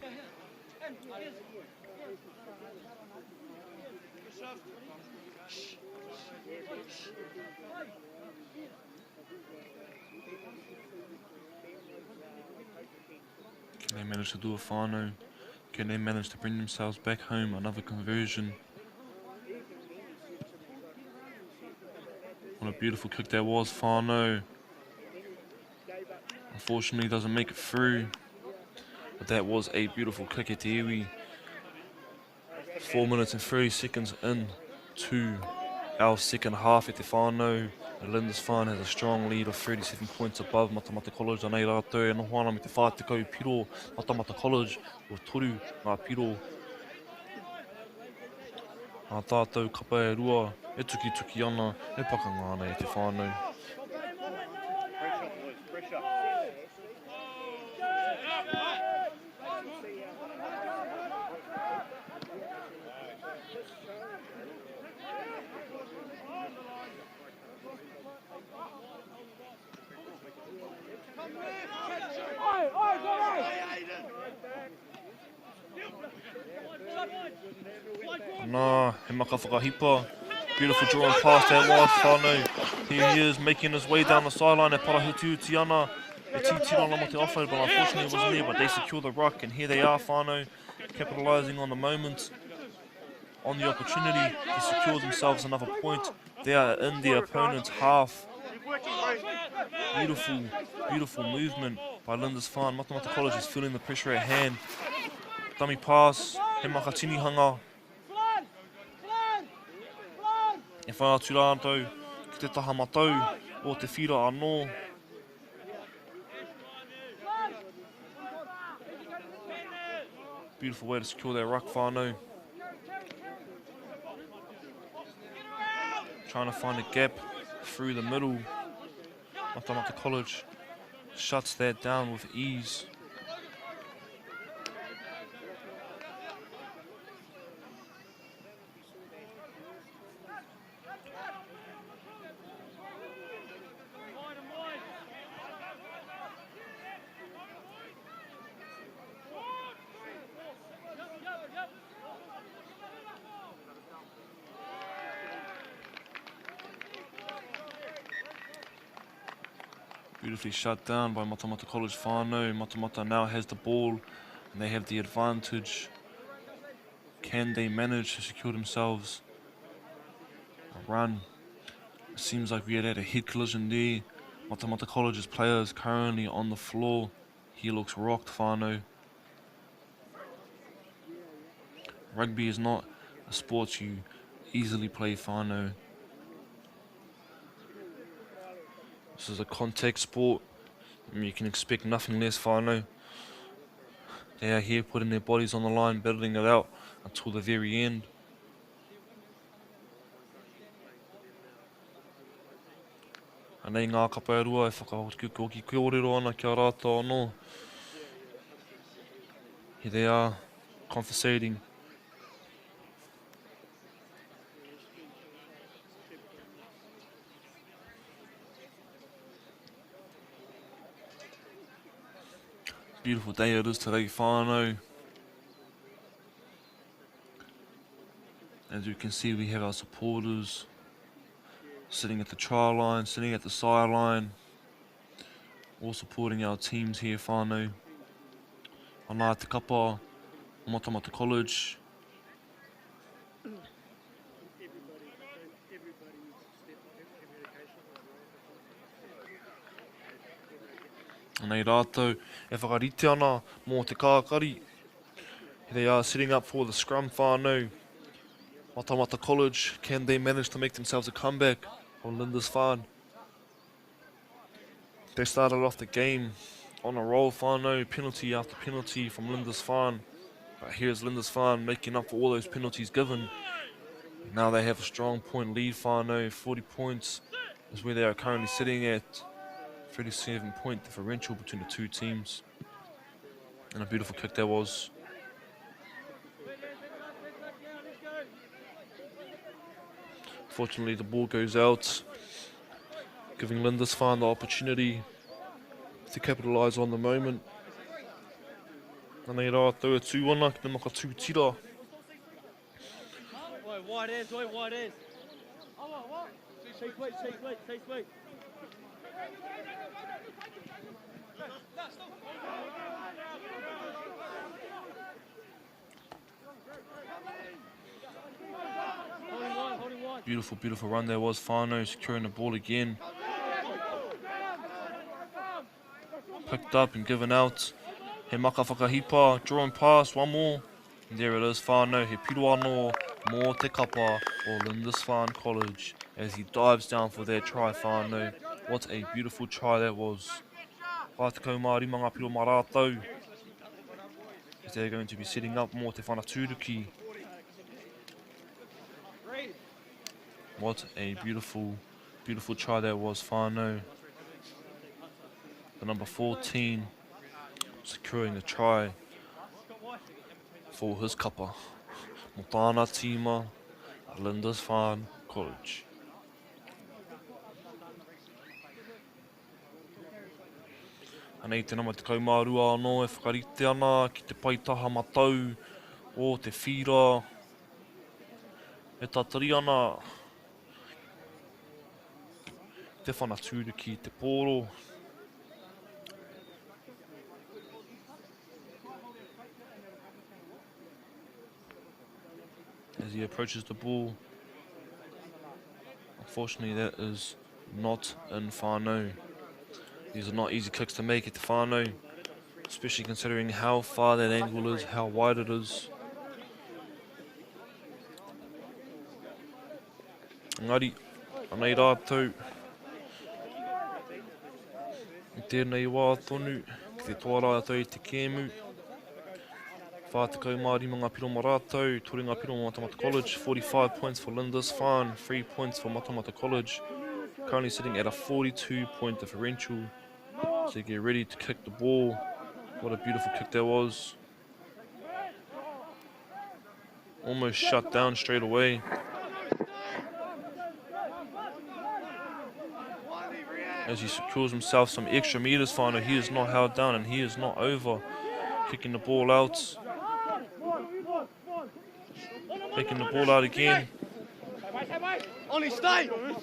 Can they manage to do a whānau? Can they manage to bring themselves back home? Another conversion. What a beautiful kick that was, whānau. Unfortunately, doesn't make it through. But that was a beautiful kick at te iwi. 4 minutes and 30 seconds in to our second half e te whānau. Lindisfarne has a strong lead of 37 points above Matamata College. Anei rātou e noho ana me te 40 piro Matamata College o toru ngā piro. Ngā tātou kapa e rua e tukituki ana, e pakanga ana e te whānau. Pressure, boys, pressure. Nā, he maka whakahipa. Beautiful draw and pass that was, whānau. Here he is making his way down the sideline e parahutihuti ana. E titiro ana mo te offload, but unfortunately it wasn't there, but they secure the ruck, and here they are, whānau, capitalising on the moment, on the opportunity to secure themselves another point. They are in the opponent's half. Beautiful, beautiful movement by Lindisfarne. Matamata College is feeling the pressure at hand. Dummy pass, he maka tinihanga. E whai atu rātou ki te taha matau o te whira anō. Beautiful way to secure that ruck whānau. Trying to find a gap through the middle. Matamata College shuts that down with ease. Beautifully shut down by Matamata College whānau. Matamata now has the ball and they have the advantage. Can they manage to secure themselves a run? It seems like we had had a head collision there. Matamata College's player is currently on the floor. He looks rocked, whānau. Rugby is not a sport you easily play, whānau. This is a contact sport. You can expect nothing less, whānau. They are here putting their bodies on the line, battling it out until the very end. Anei ngā kapa e rua e whakahoki kōrero ana ki a rātou anō. Here they are, conversating. Beautiful day it is today, whānau. As you can see, we have our supporters sitting at the try line, sitting at the sideline, all supporting our teams here, whānau. Anā te kapa o Matamata College. Anei rātou e whakarite ana mō te kākari. They are setting up for the scrum whānau. Matamata College, can they manage to make themselves a comeback on Lindisfarne? They started off the game on a roll, whānau, penalty after penalty from Lindisfarne. But here's Lindisfarne making up for all those penalties given. Now they have a strong point lead, whānau, 40 points is where they are currently sitting at. 37 point differential between the two teams. And a beautiful kick that was. Fortunately, the ball goes out, giving Lindisfarne the opportunity to capitalise on the moment. Anei rātou e tū ana ki te maka tū tira. Oi, wide is, oi, wide is. Chase wait, chase wait, chase wait. Beautiful, beautiful run there was. Whānau securing the ball again. Picked up and given out. He maka whakahipa, drawing pass, one more. And there it is, whānau. He piro anō mō te kapa o Lindisfarne College as he dives down for their try, whānau. What a beautiful try that was. 45 ngā piro mā rātou. As they're going to be setting up mō te whanatūruki. What a beautiful, beautiful try that was, whānau. The number 14 securing the try for his kapa. Mō tāna tīma, Lindisfarne College. Anei te nama 12 anō e whakarite ana ki te paetaha matau o te whīra e tatari ana te whanatūruki te pōro. As he approaches the ball, unfortunately that is not in whānau. These are not easy kicks to make at the whānau, especially considering how far that angle is, how wide it is. Engari, anei rātou i tēnei wā tonu ki te toa rātou i te kēmu. 45 ngā piro mā rātou, 3 ngā piro mā Matamata College, 45 points for Lindisfarne, 3 points for Matamata College. Currently sitting at a 42 point differential. So get ready to kick the ball. What a beautiful kick that was. Almost shut down straight away. As he secures himself some extra meters, final, he is not held down and he is not over. Kicking the ball out. Taking the ball out again. Trying to look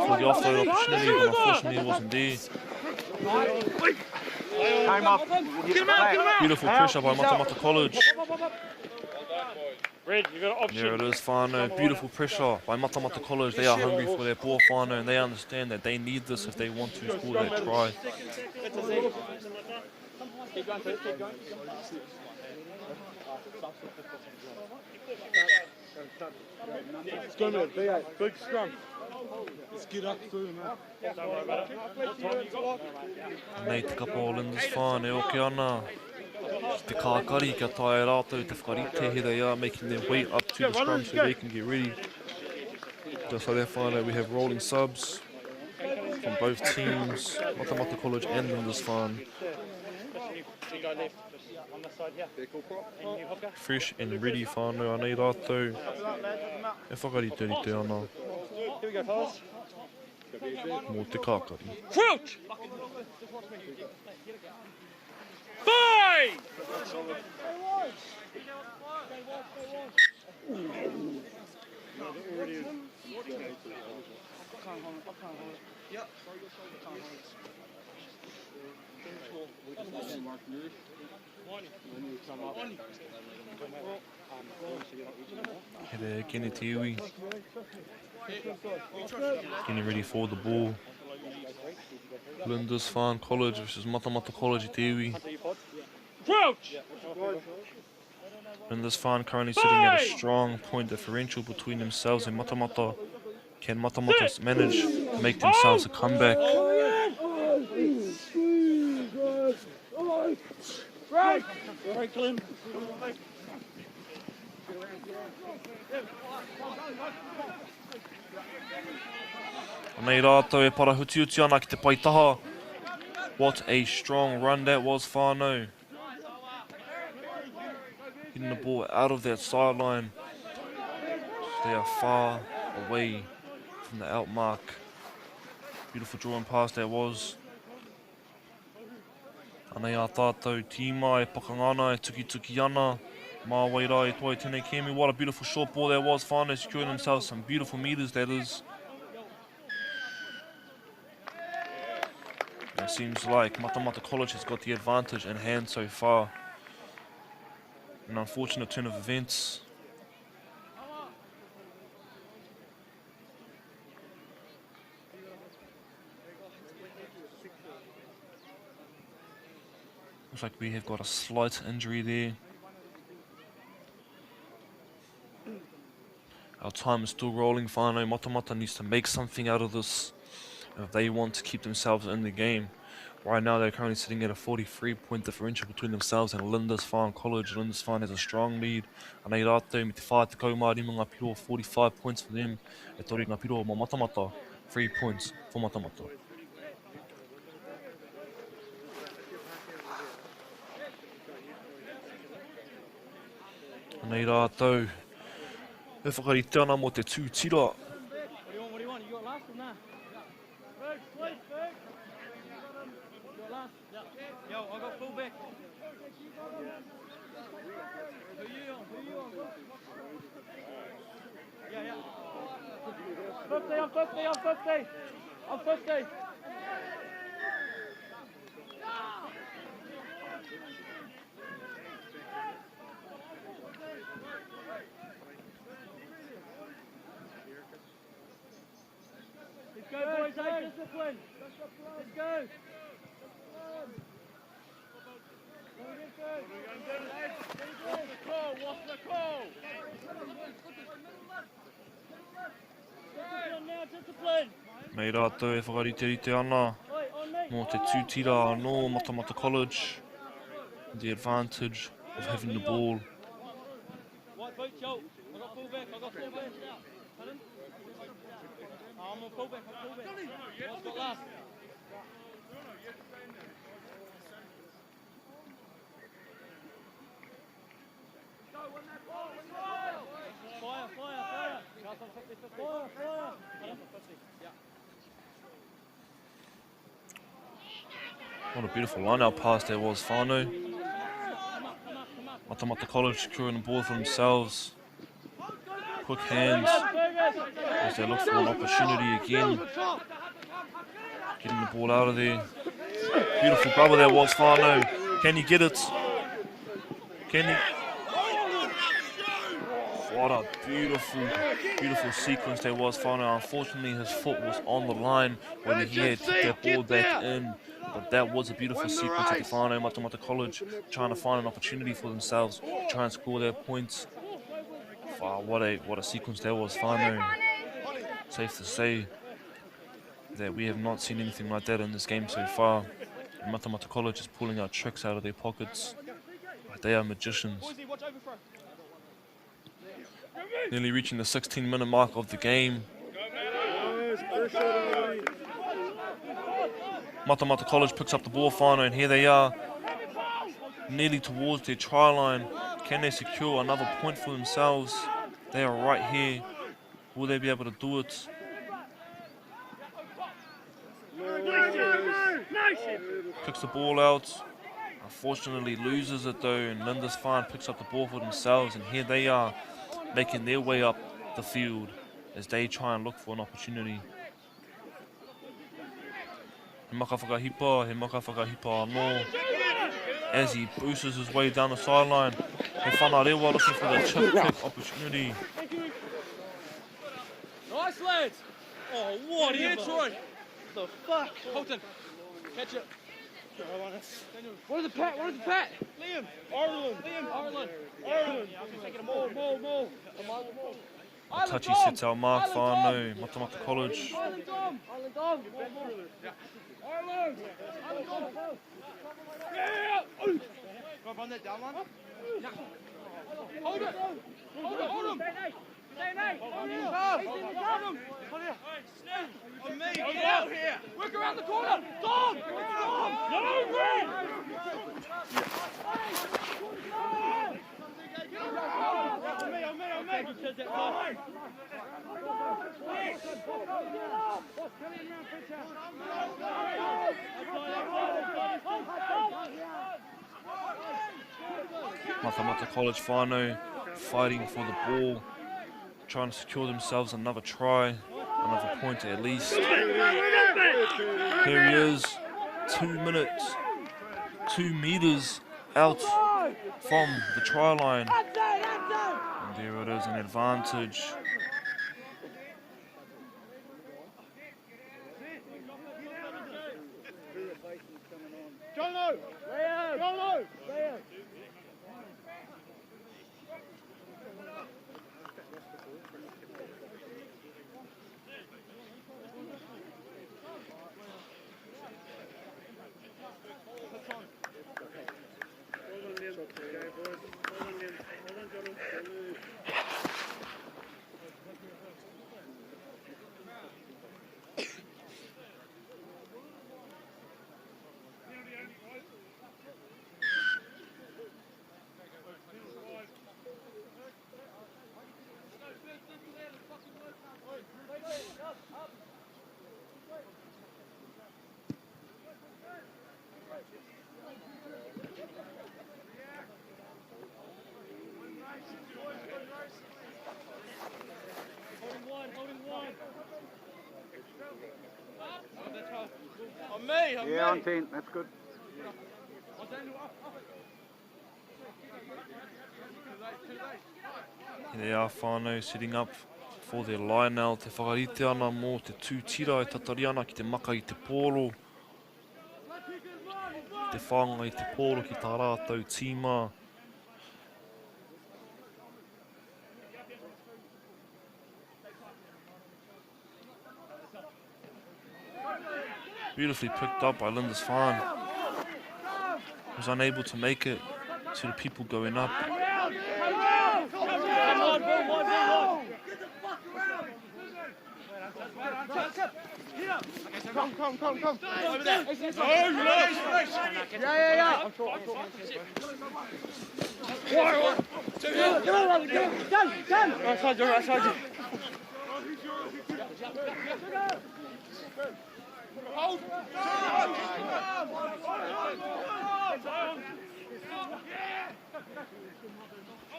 for the offload opportunity, but unfortunately it wasn't there. Beautiful pressure by Matamata College. Red, you got an option. There it is, whānau. Beautiful pressure by Matamata College. They are hungry for their ball, whānau, and they understand that they need this if they want to score that try. Keep going, keep going. It's going to be a big scrum. Let's get up through, man. Don't worry about it. What time you got? Nei te kapa o Lindisfarne e oke ana ki te kākari kia taea e rātou te whakarite. Here they are making their way up to the scrum so they can get ready. Just like that, whānau, we have rolling subs from both teams, Matamata College and Lindisfarne. Fresh and ready whānau, anei rātou e whakariterite ana mō te kākari. Crouch! Five! Here Kenny Te Iwi getting ready for the ball. Lindisfarne College versus Matamata College i Te Iwi. Crouch! Lindisfarne currently sitting at a strong point differential between themselves and Matamata. Can Matamata manage to make themselves a comeback? Anei rātou e parahutiuti ana ki te paitaha. What a strong run that was, whānau. Getting the ball out of that sideline. They are far away from the out mark. Beautiful drawing pass that was. Anei ā tātou tīma e pakanga ana, e tukituki ana. Mā wai rā e toa i tēnei kēmu. What a beautiful short ball that was. Whānau securing themselves some beautiful meters, that is. It seems like Matamata College has got the advantage in hand so far. An unfortunate turn of events. Looks like we have got a slight injury there. Our time is still rolling. Whānau Matamata needs to make something out of this if they want to keep themselves in the game. Right now they're currently sitting at a 43-point differential between themselves and Lindisfarne College. Lindisfarne has a strong lead. Anei rātou me te 45 ngā piro, 45 points for them. E toru ngā piro mō Matamata, 3 points for Matamata. Anei rātou e whakarite ana mō te tū tira. What do you want? What do you want? You got last or nah? Berg, please, Berg. You got last? Yeah. Yo, I got fullback. Who you on? Who you on? Yeah, yeah. 50, I'm 50, I'm 50. I'm 50. Let's go, boys. Hey, discipline. Let's go. What's the call? What's the call? Nei rātou e whakariterite ana mō te tūtira anō Matamata College. The advantage of having the ball. White boots, yo. I got fullback, I got fullback. Pardon? Oh, I'm on fullback, I'm fullback. What's got last? Fire, fire, fire. Fire, fire. What a beautiful line-out pass there was, whānau. Matamata College securing the ball for themselves. Quick hands as they look for an opportunity again. Getting the ball out of there. Beautiful grubber there was, whānau. Can he get it? Can he? What a beautiful, beautiful sequence there was, whānau. Unfortunately, his foot was on the line when he had kicked that ball back in. But that was a beautiful sequence at the whānau, Matamata College, trying to find an opportunity for themselves, try and score their points. Wow, what a sequence that was, whānau. Safe to say that we have not seen anything like that in this game so far. And Matamata College is pulling out tricks out of their pockets. But they are magicians. Nearly reaching the 16-minute mark of the game. Matamata College picks up the ball final, and here they are, nearly towards their try line. Can they secure another point for themselves? They are right here. Will they be able to do it? Kicks the ball out. Unfortunately loses it though, and Lindisfarne picks up the ball for themselves, and here they are making their way up the field as they try and look for an opportunity. He maka whakahipa, he maka whakahipa anō. As he boosts his way down the sideline, he whanarewa looking for the chip kick opportunity. Nice, lads! Oh, what a Troy! The fuck? Colton, catch it. What is the pat? What is the pat? Liam! Ireland! Liam! Ireland! Ireland! More, more, more. Touchy sets out mark, whānau, Matamata College. Ireland Dom! Ireland Dom! Ireland! Ireland Dom! Yeah! Go run that down one. Hold it! Hold it! Hold him! Hold him! Hold him! On me, get out here! Work around the corner! Dom! Dom! No, Green! On me, on me, on me! Matamata College whānau fighting for the ball, trying to secure themselves another try, another point at least. Here he is, 2 minutes, 2 meters out from the try line. And there it is, an advantage. Jono! Jono! On me, on yeah, me. on 10, that's good. Here they are, whānau, setting up for their line out. Te whakarite ana mō te tūtira e tatari ana ki te maka i te pōro. Te whāngai i te pōro ki tā rātou tīma. Beautifully picked up by Lindisfarne. Was unable to make it to the people going up. Come, come, come, come. Over there. Yeah, yeah, yeah. I'm short, I'm short. Done, done. Right side, right side.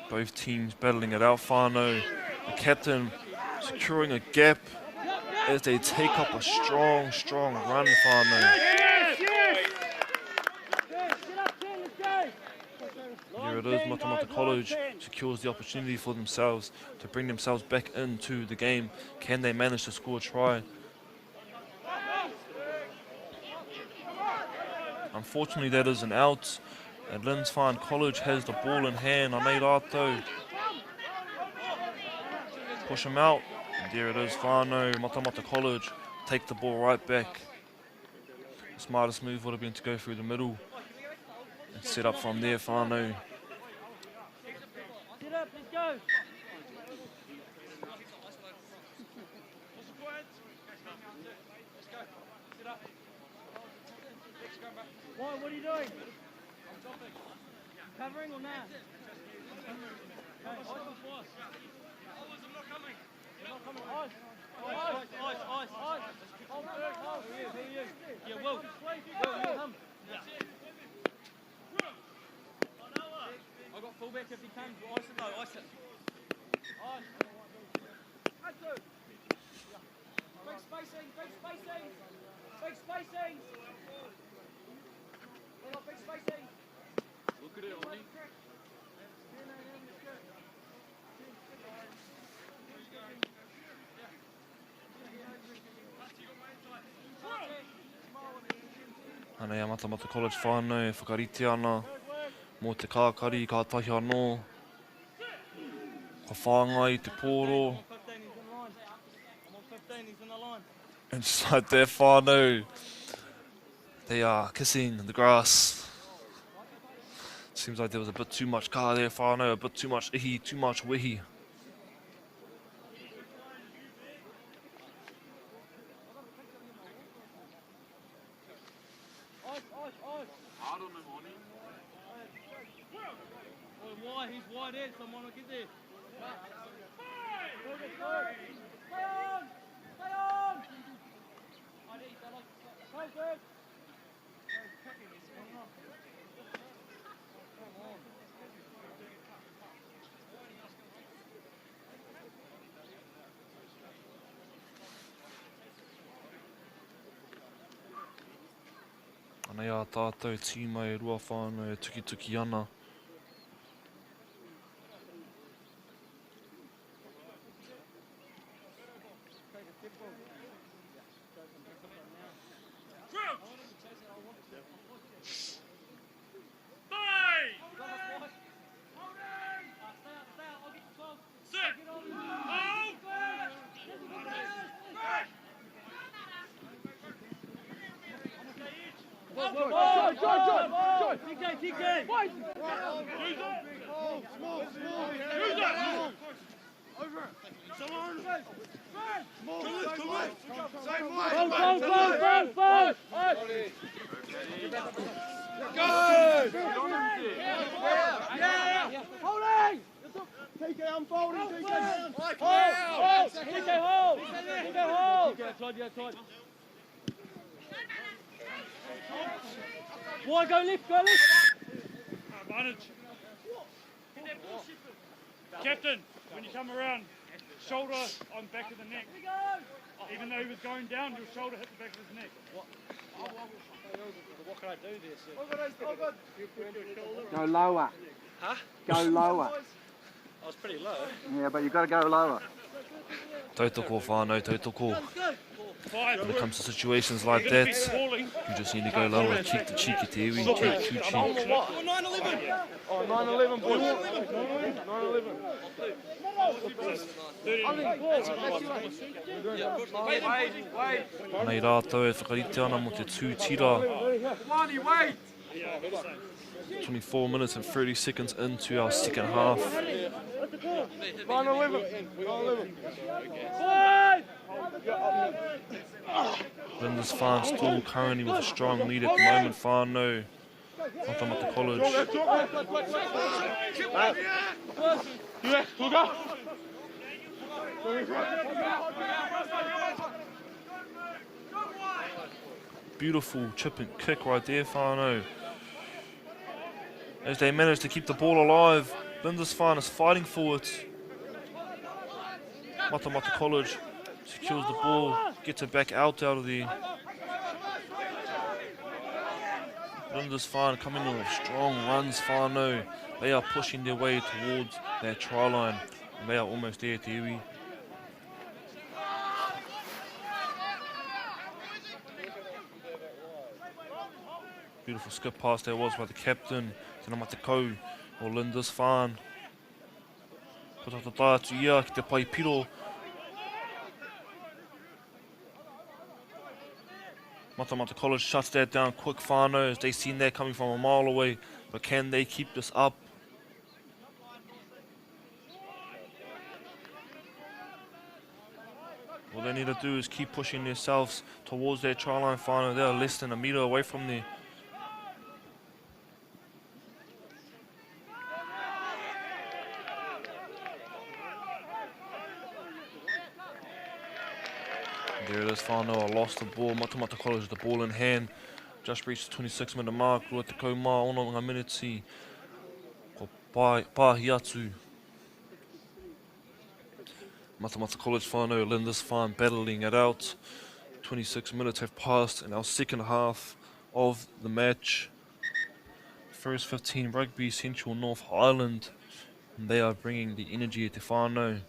Both teams battling it out. Whānau, the captain, securing a gap as they take up a strong, strong run, whānau. Here it is, Matamata College secures the opportunity for themselves to bring themselves back into the game. Can they manage to score a try? Unfortunately, that is an out. And Lindisfarne College has the ball in hand. Anei rātou. Push him out. And there it is, whānau, Matamata College take the ball right back. The smartest move would have been to go through the middle and set up from there, whānau. Get up, let's go. What, what are you doing? Covering or not? Yeah, Will. Will, you come. I got fullback if he comes. Ice it though, ice it. Ice. Big spacing, big spacing. Big spacing. Big spacing. Look at it, Ollie. Anei a Matamata College whānau e whakarite ana mō te kākari kātahi anō. Ka whāngai i te pōro. And just like that whānau, they are kissing the grass. Seems like there was a bit too much kā there whānau, a bit too much ihi, too much wehi. Hard on him, Ollie. Why? He's wide there, someone will get there. Stay on! Stay on! Go, good. Anei a tātou tīma e rua whānau e tukituki ana. Why go left, go left. Advantage. Captain, when you come around, shoulder on back of the neck. Even though he was going down, your shoulder hit the back of his neck. What can I do there, sir? Go lower. Huh? Go lower. I was pretty low. Yeah, but you've got to go lower. Tautoko whānau, tautoko. When it comes to situations like that, you just need to go lower, cheek to cheek at te iwi, cheek to cheek. Oh, 9-11, boys. 9-11. Nei rātou e whakarite ana mō te tū tira. 24 minutes and 30 seconds into our second half. Lindisfarne still currently with a strong lead at the moment. Whānau, Matamata College. Beautiful chip and kick right there, whānau. As they manage to keep the ball alive, Lindisfarne is fighting for it. Matamata College secures the ball, gets it back out of there. Lindisfarne coming in with strong runs, whānau. They are pushing their way towards their try line. And they are almost there, te iwi. Beautiful skip pass there was by the captain, Te Namatekau o Lindisfarne. Ko tata atu ia ki te pai piro. Matamata College shuts that down quick, whānau, as they seen that coming from a mile away. But can they keep this up? All they need to do is keep pushing themselves towards their try line, whānau. They are less than a metre away from there. There it is, whānau. I lost the ball. Matamata College, the ball in hand. Just reached the 26 minute mark. Rua te kau mā ono ngā miniti. Ko pāhi atu. Matamata College whānau, Lindisfarne battling it out. 26 minutes have passed in our second half of the match. First 15 Rugby, Central North Island. And they are bringing the energy te whānau.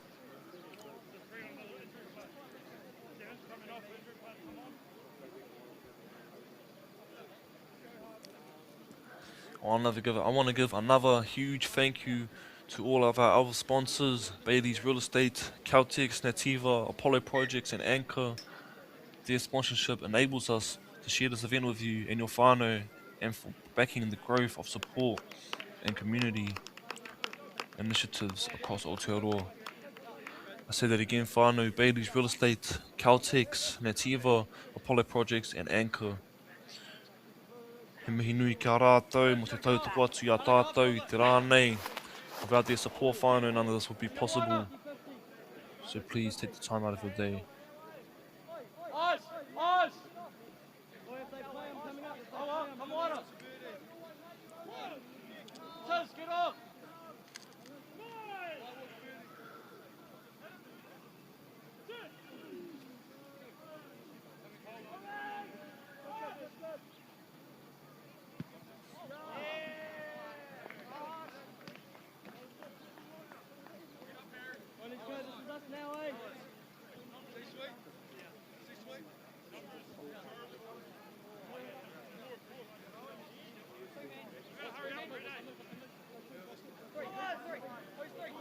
I want to give another huge thank you to all of our other sponsors, Bailey's Real Estate, Caltex, Nativa, Apollo Projects and Anchor. Their sponsorship enables us to share this event with you and your whānau, and for backing the growth of support and community initiatives across Aotearoa. I say that again, whānau, Bailey's Real Estate, Caltex, Nativa, Apollo Projects and Anchor. He mihi nui ki a rātou, mo te tautoko atu i a tātou i te rā nei. Without their support, whānau, none of this would be possible. So please take the time out of your day.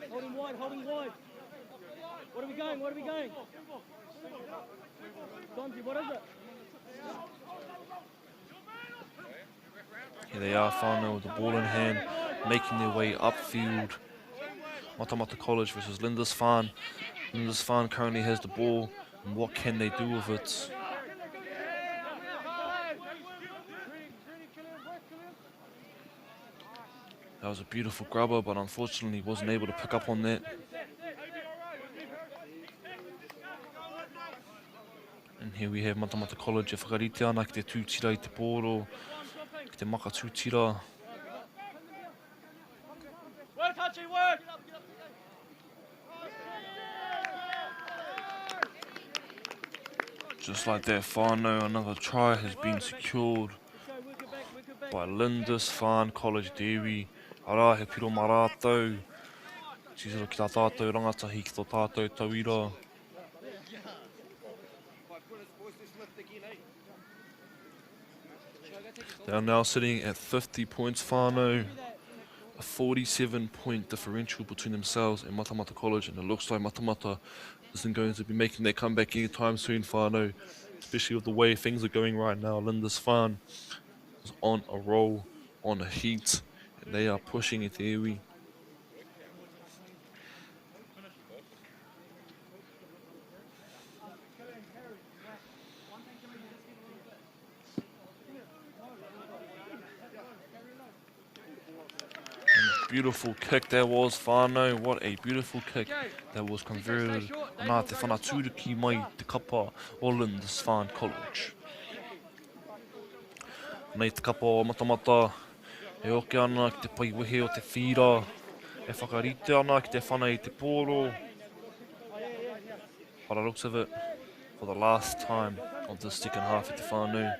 Holding wide, holding wide. What are we going? What are we going? Donji, what is it? Here they are, whānau, with the ball in hand, making their way upfield. Matamata College versus Lindisfarne. Lindisfarne currently has the ball, and what can they do with it? That was a beautiful grubber, but unfortunately wasn't able to pick up on that. And here we have Matamata College e whakarite ana ki te tūtira i te pōro, ki te maka tūtira. Work, Hachi, work! Just like that, whānau, another try has been secured by Lindisfarne College Dewi. Arā, he piro mā rātou. Titiro ki tā tātou rangatahi, ki tō tātou tauira. They are now sitting at 50 points, whānau. A 47 point differential between themselves and Matamata College, and it looks like Matamata isn't going to be making their comeback anytime soon, whānau. Especially with the way things are going right now. Lindisfarne is on a roll, on a heat, and they are pushing it te iwi. Beautiful kick that was, whānau. What a beautiful kick that was converted. Nā te whanatūruki mai te kapa o Lindisfarne College. Nei te kapa o Matamata e oke ana ki te pai wehe o te whīra, e whakarite ana ki te whana i te pōro. By the looks of it, for the last time of this second half at te whānau.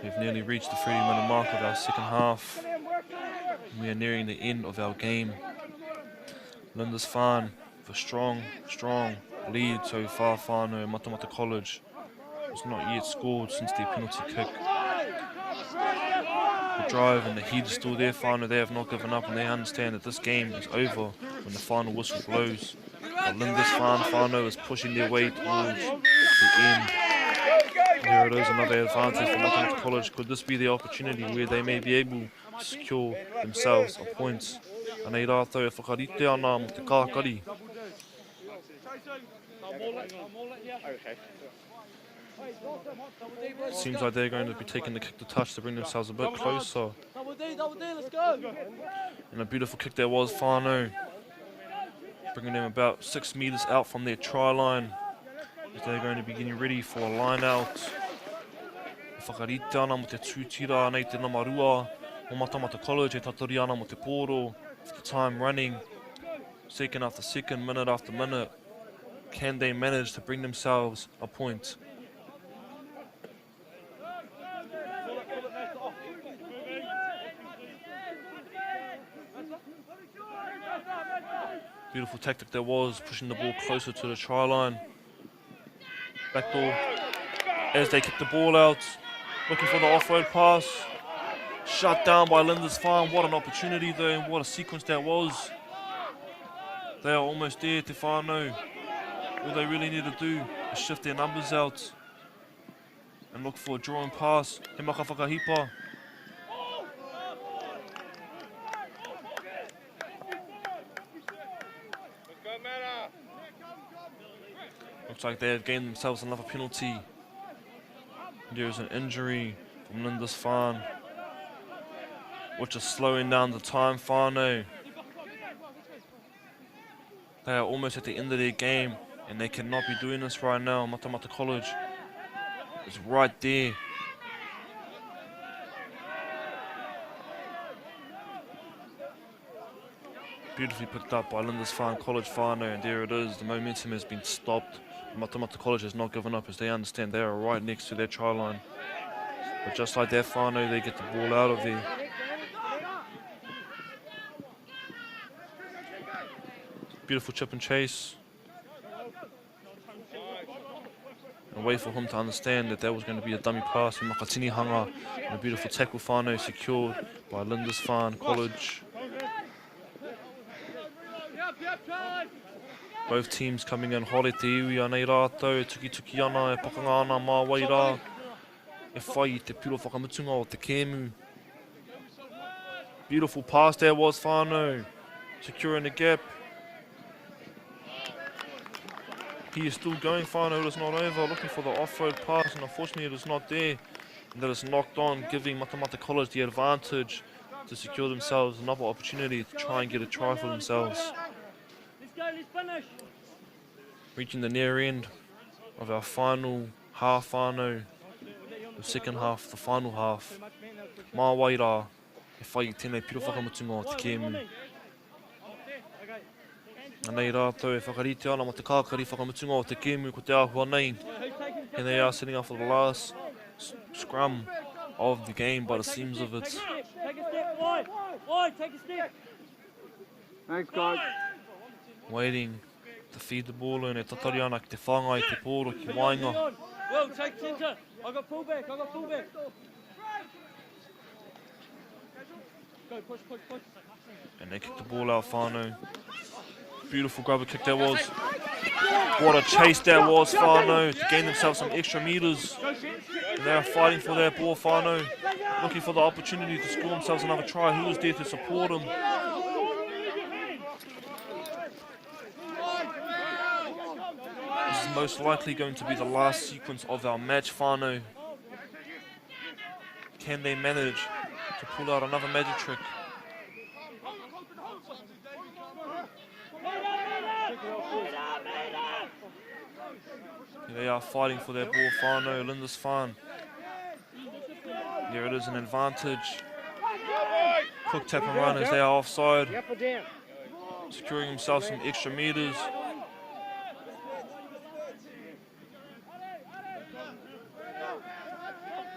We've nearly reached the 30-minute mark of our second half. We are nearing the end of our game. Lindisfarne for strong, strong lead so far. Whānau Matamata College has not yet scored since their penalty kick. The drive and the heat is still there, whānau. They have not given up, and they understand that this game is over when the final whistle blows. But Lindisfarne whānau is pushing their way towards the end. There it is, another advantage for Matamata College. Could this be the opportunity where they may be able to secure themselves a point? Anei rātou e whakarite ana mo te kākari. Seems like they're going to be taking the kick to touch to bring themselves a bit closer. Double D, double D, let's go! And a beautiful kick there was, whānau. Bringing them about 6 metres out from their try line. They're going to be getting ready for a line out. E whakarite ana mo te tūtira anei te nama rua o Matamata College e tatari ana mo te pōro. The time running, second after second, minute after minute. Can they manage to bring themselves a point? Beautiful tactic there was, pushing the ball closer to the try line. Backdoor as they kick the ball out, looking for the offload pass. Shut down by Lindisfarne. What an opportunity though, and what a sequence that was. They are almost there, Te Whānau. All they really need to do is shift their numbers out and look for a drawing pass. He maka whakahipa. Looks like they have gained themselves another penalty. There is an injury from Lindisfarne, which is slowing down the time, whānau. They are almost at the end of their game, and they cannot be doing this right now. Matamata College is right there. Beautifully picked up by Lindisfarne College whānau, and there it is. The momentum has been stopped. Matamata College has not given up, as they understand they are right next to their try line. But just like that, whānau, they get the ball out of there. Beautiful chip and chase. And wait for him to understand that that was going to be a dummy pass from Makatini Hanga. And a beautiful tackle whānau secured by Lindisfarne College. Both teams coming in hot e te iwi anei rātou, e tukituki ana, e pakanga ana mā wai rā, e whai i te piro whakamutunga o te kēmu. Beautiful pass there was whānau, securing the gap. He is still going, whānau, it is not over, looking for the offload pass, and unfortunately it is not there. And that is knocked on, giving Matamata College the advantage to secure themselves another opportunity to try and get a try for themselves. Let's go, let's finish. Reaching the near end of our final half, whānau. The second half, the final half. Mā wai rā, e whai i tēnei piro whakamutunga o te kēmu. Anei rātou e whakarite ana mō te kākari whakamutunga o te kēmu ko te āhua nei. And they are setting up for the last scrum of the game by the seams of it. Take a step wide. Wide, take a step. Thanks, guys. Waiting to feed the ball in e tatari ana ki te whāngai te pōro ki waenga. Will, take centre. I got fullback, I got fullback. Go, push, push, push. And they kick the ball out, whānau. Beautiful grubber kick that was. What a chase that was, whānau, to gain themselves some extra meters. And they are fighting for that ball, whānau. Looking for the opportunity to score themselves another try. Who is there to support them? This is most likely going to be the last sequence of our match, whānau. Can they manage to pull out another magic trick? They are fighting for their ball, whānau. Lindisfarne. There it is, an advantage. Quick tap and run as they are offside. Securing themselves some extra meters.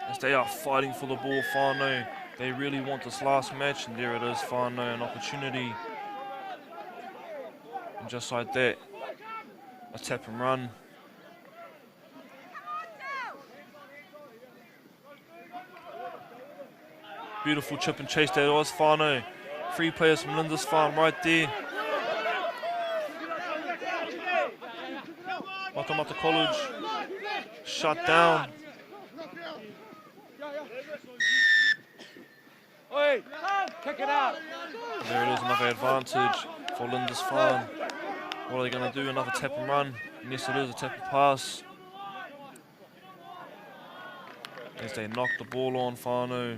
As they are fighting for the ball, whānau. They really want this last match, and there it is, whānau, an opportunity. And just like that, a tap and run. Beautiful chip and chase that was, whānau. 3 players from Lindisfarne right there. Matamata College shut down. Oi, kick it out. There it is, another advantage for Lindisfarne. What are they going to do? Another tap and run. And yes, it is a tap and pass. As they knock the ball on, whānau.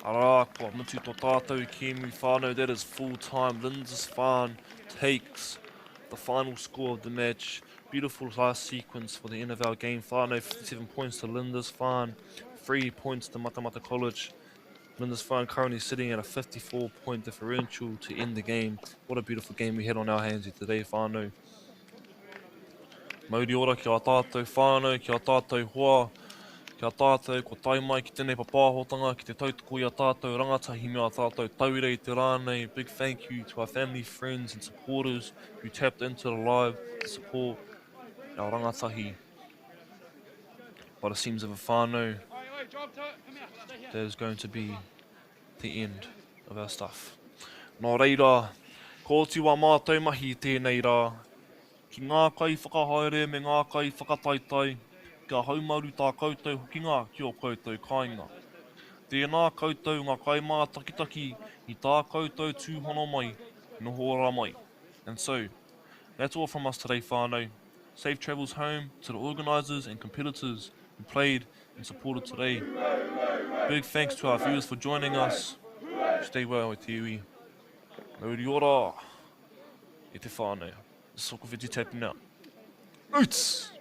Arā, kua mutu tō tātou kēmu whānau. That is full time. Lindisfarne takes the final score of the match. Beautiful last sequence for the end of our game. Whānau, 57 points to Lindisfarne, 3 points to Matamata College. Lindisfarne currently sitting at a 54-point differential to end the game. What a beautiful game we had on our hands here today, whānau. Mauri ora ki a tātou whānau, ki a tātou hoa, ki a tātou ko tae mai ki tēnei papāhotanga, ki te tautoko i a tātou rangatahi me a tātou tauira i te rā nei. Big thank you to our family, friends and supporters who tapped into the live to support our rangatahi. But it seems of a whānau, that is going to be the end of our stuff. Nō reira, ko oti wā mātou mahi i tēnei rā, ki ngā kaiwhakahaere me ngā kaiwhakataetae, kia haumaru tā koutou hokinga ki ō koutou kāinga. Tēnā koutou ngā kaimātakitaki i tā koutou tūhono mai, noho ora mai. And so, that's all from us today whānau. Safe travels home to the organisers and competitors who played and supported today. Big thanks to our viewers for joining us. Stay well e te iwi. Mauri ora e te whānau. This is Sokowhiti tapping out. Oots!